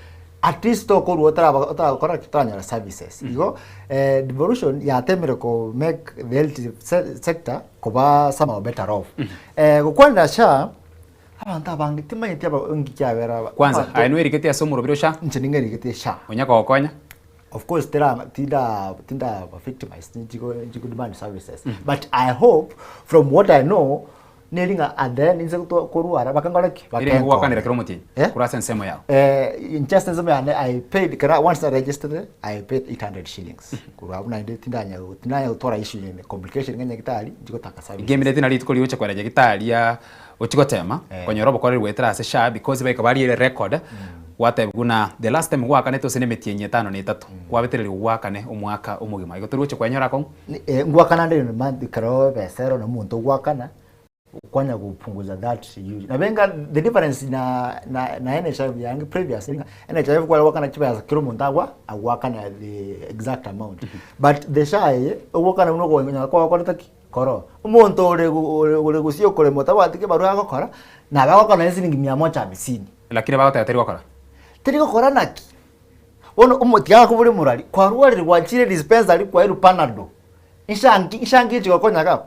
at least tokorwa otaraba otarakora ki? Otaranyora services. Igo devolution yatemire ko make the health sector koba somehow better off. Gokwanera SHA, abanto abange timanyeti aba nki kiabera aba. Kwanza, aye nwerigeti ase omorobiri o SHA? Inche ning'erigeti SHA. Onya kogokonya? Of course tera tinda tinda victimized nchigo nchigo demand services but I hope from what I know. Neri ng'a at the end inse gotwa korwara bakankora ki? Ere nigo gwakanera Bakenkonya. kera omotienyi Eh? korwa ase ensemo yao. Eh, inche ase ensemo yane I paid kera once na registered I paid 800 shillings. Korwa abwo naende tindanya tindanya gotwara issue yende complication ng'a nyagitari nchigotaka services. Ngemineti nari rituko rigocha kwera nyagitari aa ochie gotema konyora obokoreri goetera ase SHA because baika bariere record gwatebigwa buna the last time gwakanete ase nemetienyi etano na etato kwabetereriwa gwakane omwaka omogima igo tori gochia kwenyora akong'u. Ngwakana nde in a month ekero ebesa ero na omonto ogwakana kwanya gopunguza that huge nabo enga the difference na na na NHIF yange previously ng'a NHIF kware goakana chibesa kera omonto agwa agoakana the exact amount but the SHA eye ogwakana buna okonyora kwagokorete ki Koro, omonto ore ore gose okorema otabwati kebarua agokora, nabo agokora nonya siringi mia moja hamsini. Lakini bagoteba teri gokora. Teri gokora naki? Bono omo tiga akobore morari, kwarwarire gwachire dispensary kwairwe panado, nshanki nshanki echi gokonya iga abwo.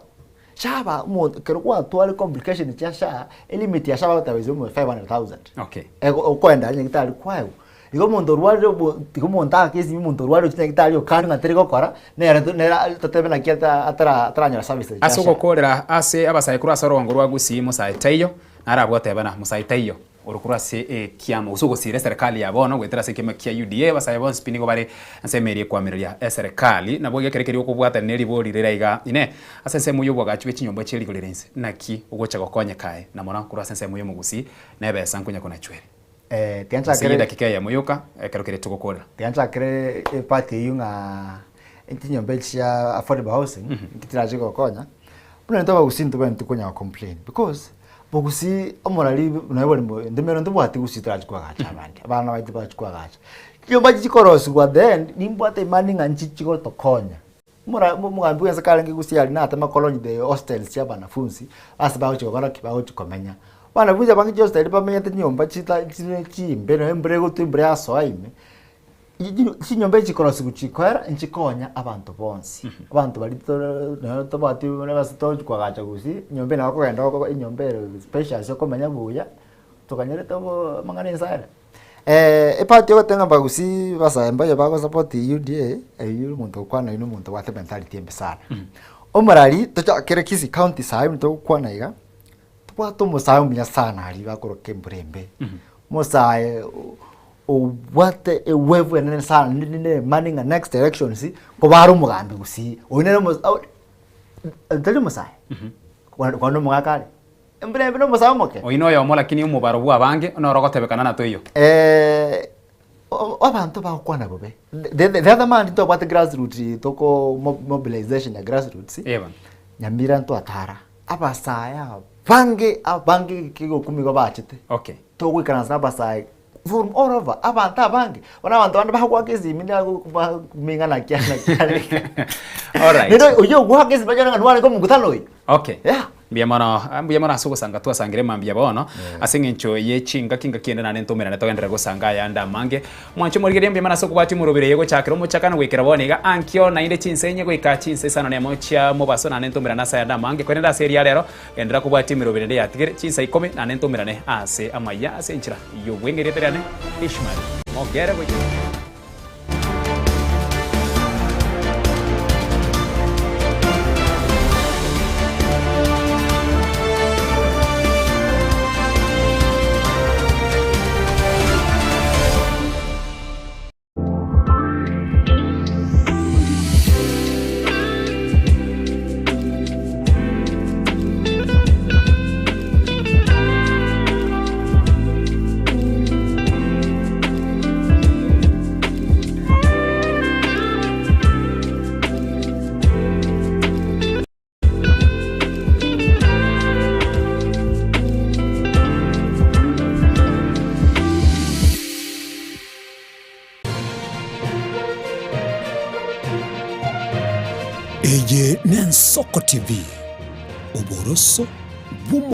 Shaba omonto ekero gwatware complication chia SHA, elimit ya SHA bagoteba is almost 500,000. Okay. Ego okoenda aria nyagetari kwaegwa. Igo omonto orwarire obo tiga omonto aake esimi omonto orwarire ochire nyagetari okande ng'a teri gokora, nere to nere totebe naki ata atara ataranyora services chia Ase SHA. ogokorera ase abasae korwa ase orogongo rwa Gusii Mosae taiyo, narabwo otebana, Mosae taiyo, ore korwa ase ekiama gose ogosiira eserekari ya bono goetera ase ekiama kia UDA, abasae bonsi pi nigo bare ase emeeri ekoamereria eserekari. Nabo iga ekero keria okobwatana ne ribori rire iga, Inee, ase ensemo y'oboagachi bwe chinyomba chie rigori rinse, naki ogocha gokonyeka aye, na mono korwa ase ensemo y'omogusii, na ebesa nkonya konachwa ere? Eh, Ase tianchakere edakika eyemo yoka, ekero keria togokorera. Tianchakere eparty eyio ng'a chinyomba echi chia affordable housing, nki chirache gokonya, buna intwe abagusii ntobwenereti konya go complain because, bogusii omorari nonya bore mo ndemero ntobwati gusii torachi koagacha abande, abana baito barachi koagacha. Chinyomba echi chikorosiwa then, nimbwate imani ng'a nchi chigotokonya. Omora omogambi bwense karenge gusii aria natema kolonyi the hostels chia abanafunsi, ase bagochi gokora ki? Bagochi komenya. Abanafunsi abange chihosteli bamenyete chinyomba chita chire chimbe nonya embura egotwa embura yasoa ime, chinyomba echi chikorosiwa chikoera nchikonya abanto bonsi. Abanto baria tore nonya tobwati buna ase togochi koagacha gusii, enyomba eye nabo okogenda oko enyomba ere spacious okomenya buya, tokanyerete obo amang'ana ense ere. Epart ogoteba ng'a abagusii basae mbaye bagosupport UDA, eywo omonto ogokwana oywo na omonto obwate mentality embe sana. Omorari tochakere Kisii county saii buna togokwana iga, tobwate omosae omuya sana aria bakoroka embura embe, omosae obwate ewave enene sana ninde imani ng'a next elections nkobare omogambi gusii, oywo nere omo tari omosae, kwani omogaka are. Embura embe nomosae omoke. Oyio noyomo lakini omobaro bw'abange noro ogotebekana na toiyo. Eh, abanto bagokwana bobe. The, the, the other man ntobwate grassroots toko mobilization ya grassroots. Eba. Nyamira ntwatara. Abasae abange abange kegokumi igo bachete. Okay. Togoikaransa na abasae from all over abanto abange. Bono abanto bande bagoaka esimi nakuming'a naki naki. Alright. Rero oyio ogoaka esimi banyore ng'a nwarenge omokutano oyo. Okay. Yeah. Mbuya mono, mbuya mono ase ogosanga twasangire mambia bono, ase eng'encho ye chingaki ngaki ende naende ntomerane togenderere gosanga ayande amange. Mwanche omorigereria mbuya mono ase okobwatia omoroberi eye gochakera omochakano goikera bono iga ankio naende chinsa inye goika chinsa isano na emo chia mobaso naende ntomerane ase ayande amange. Korende ase eria rero, genderera kobwatia emeroberi ende yatigere chinsa ikomi naende ntomerane ase amaiya ase enchera y'obweng'e erieta riane Ishmael Mogere goika. Eye n'Ensoko TV, oboroso bw'omo.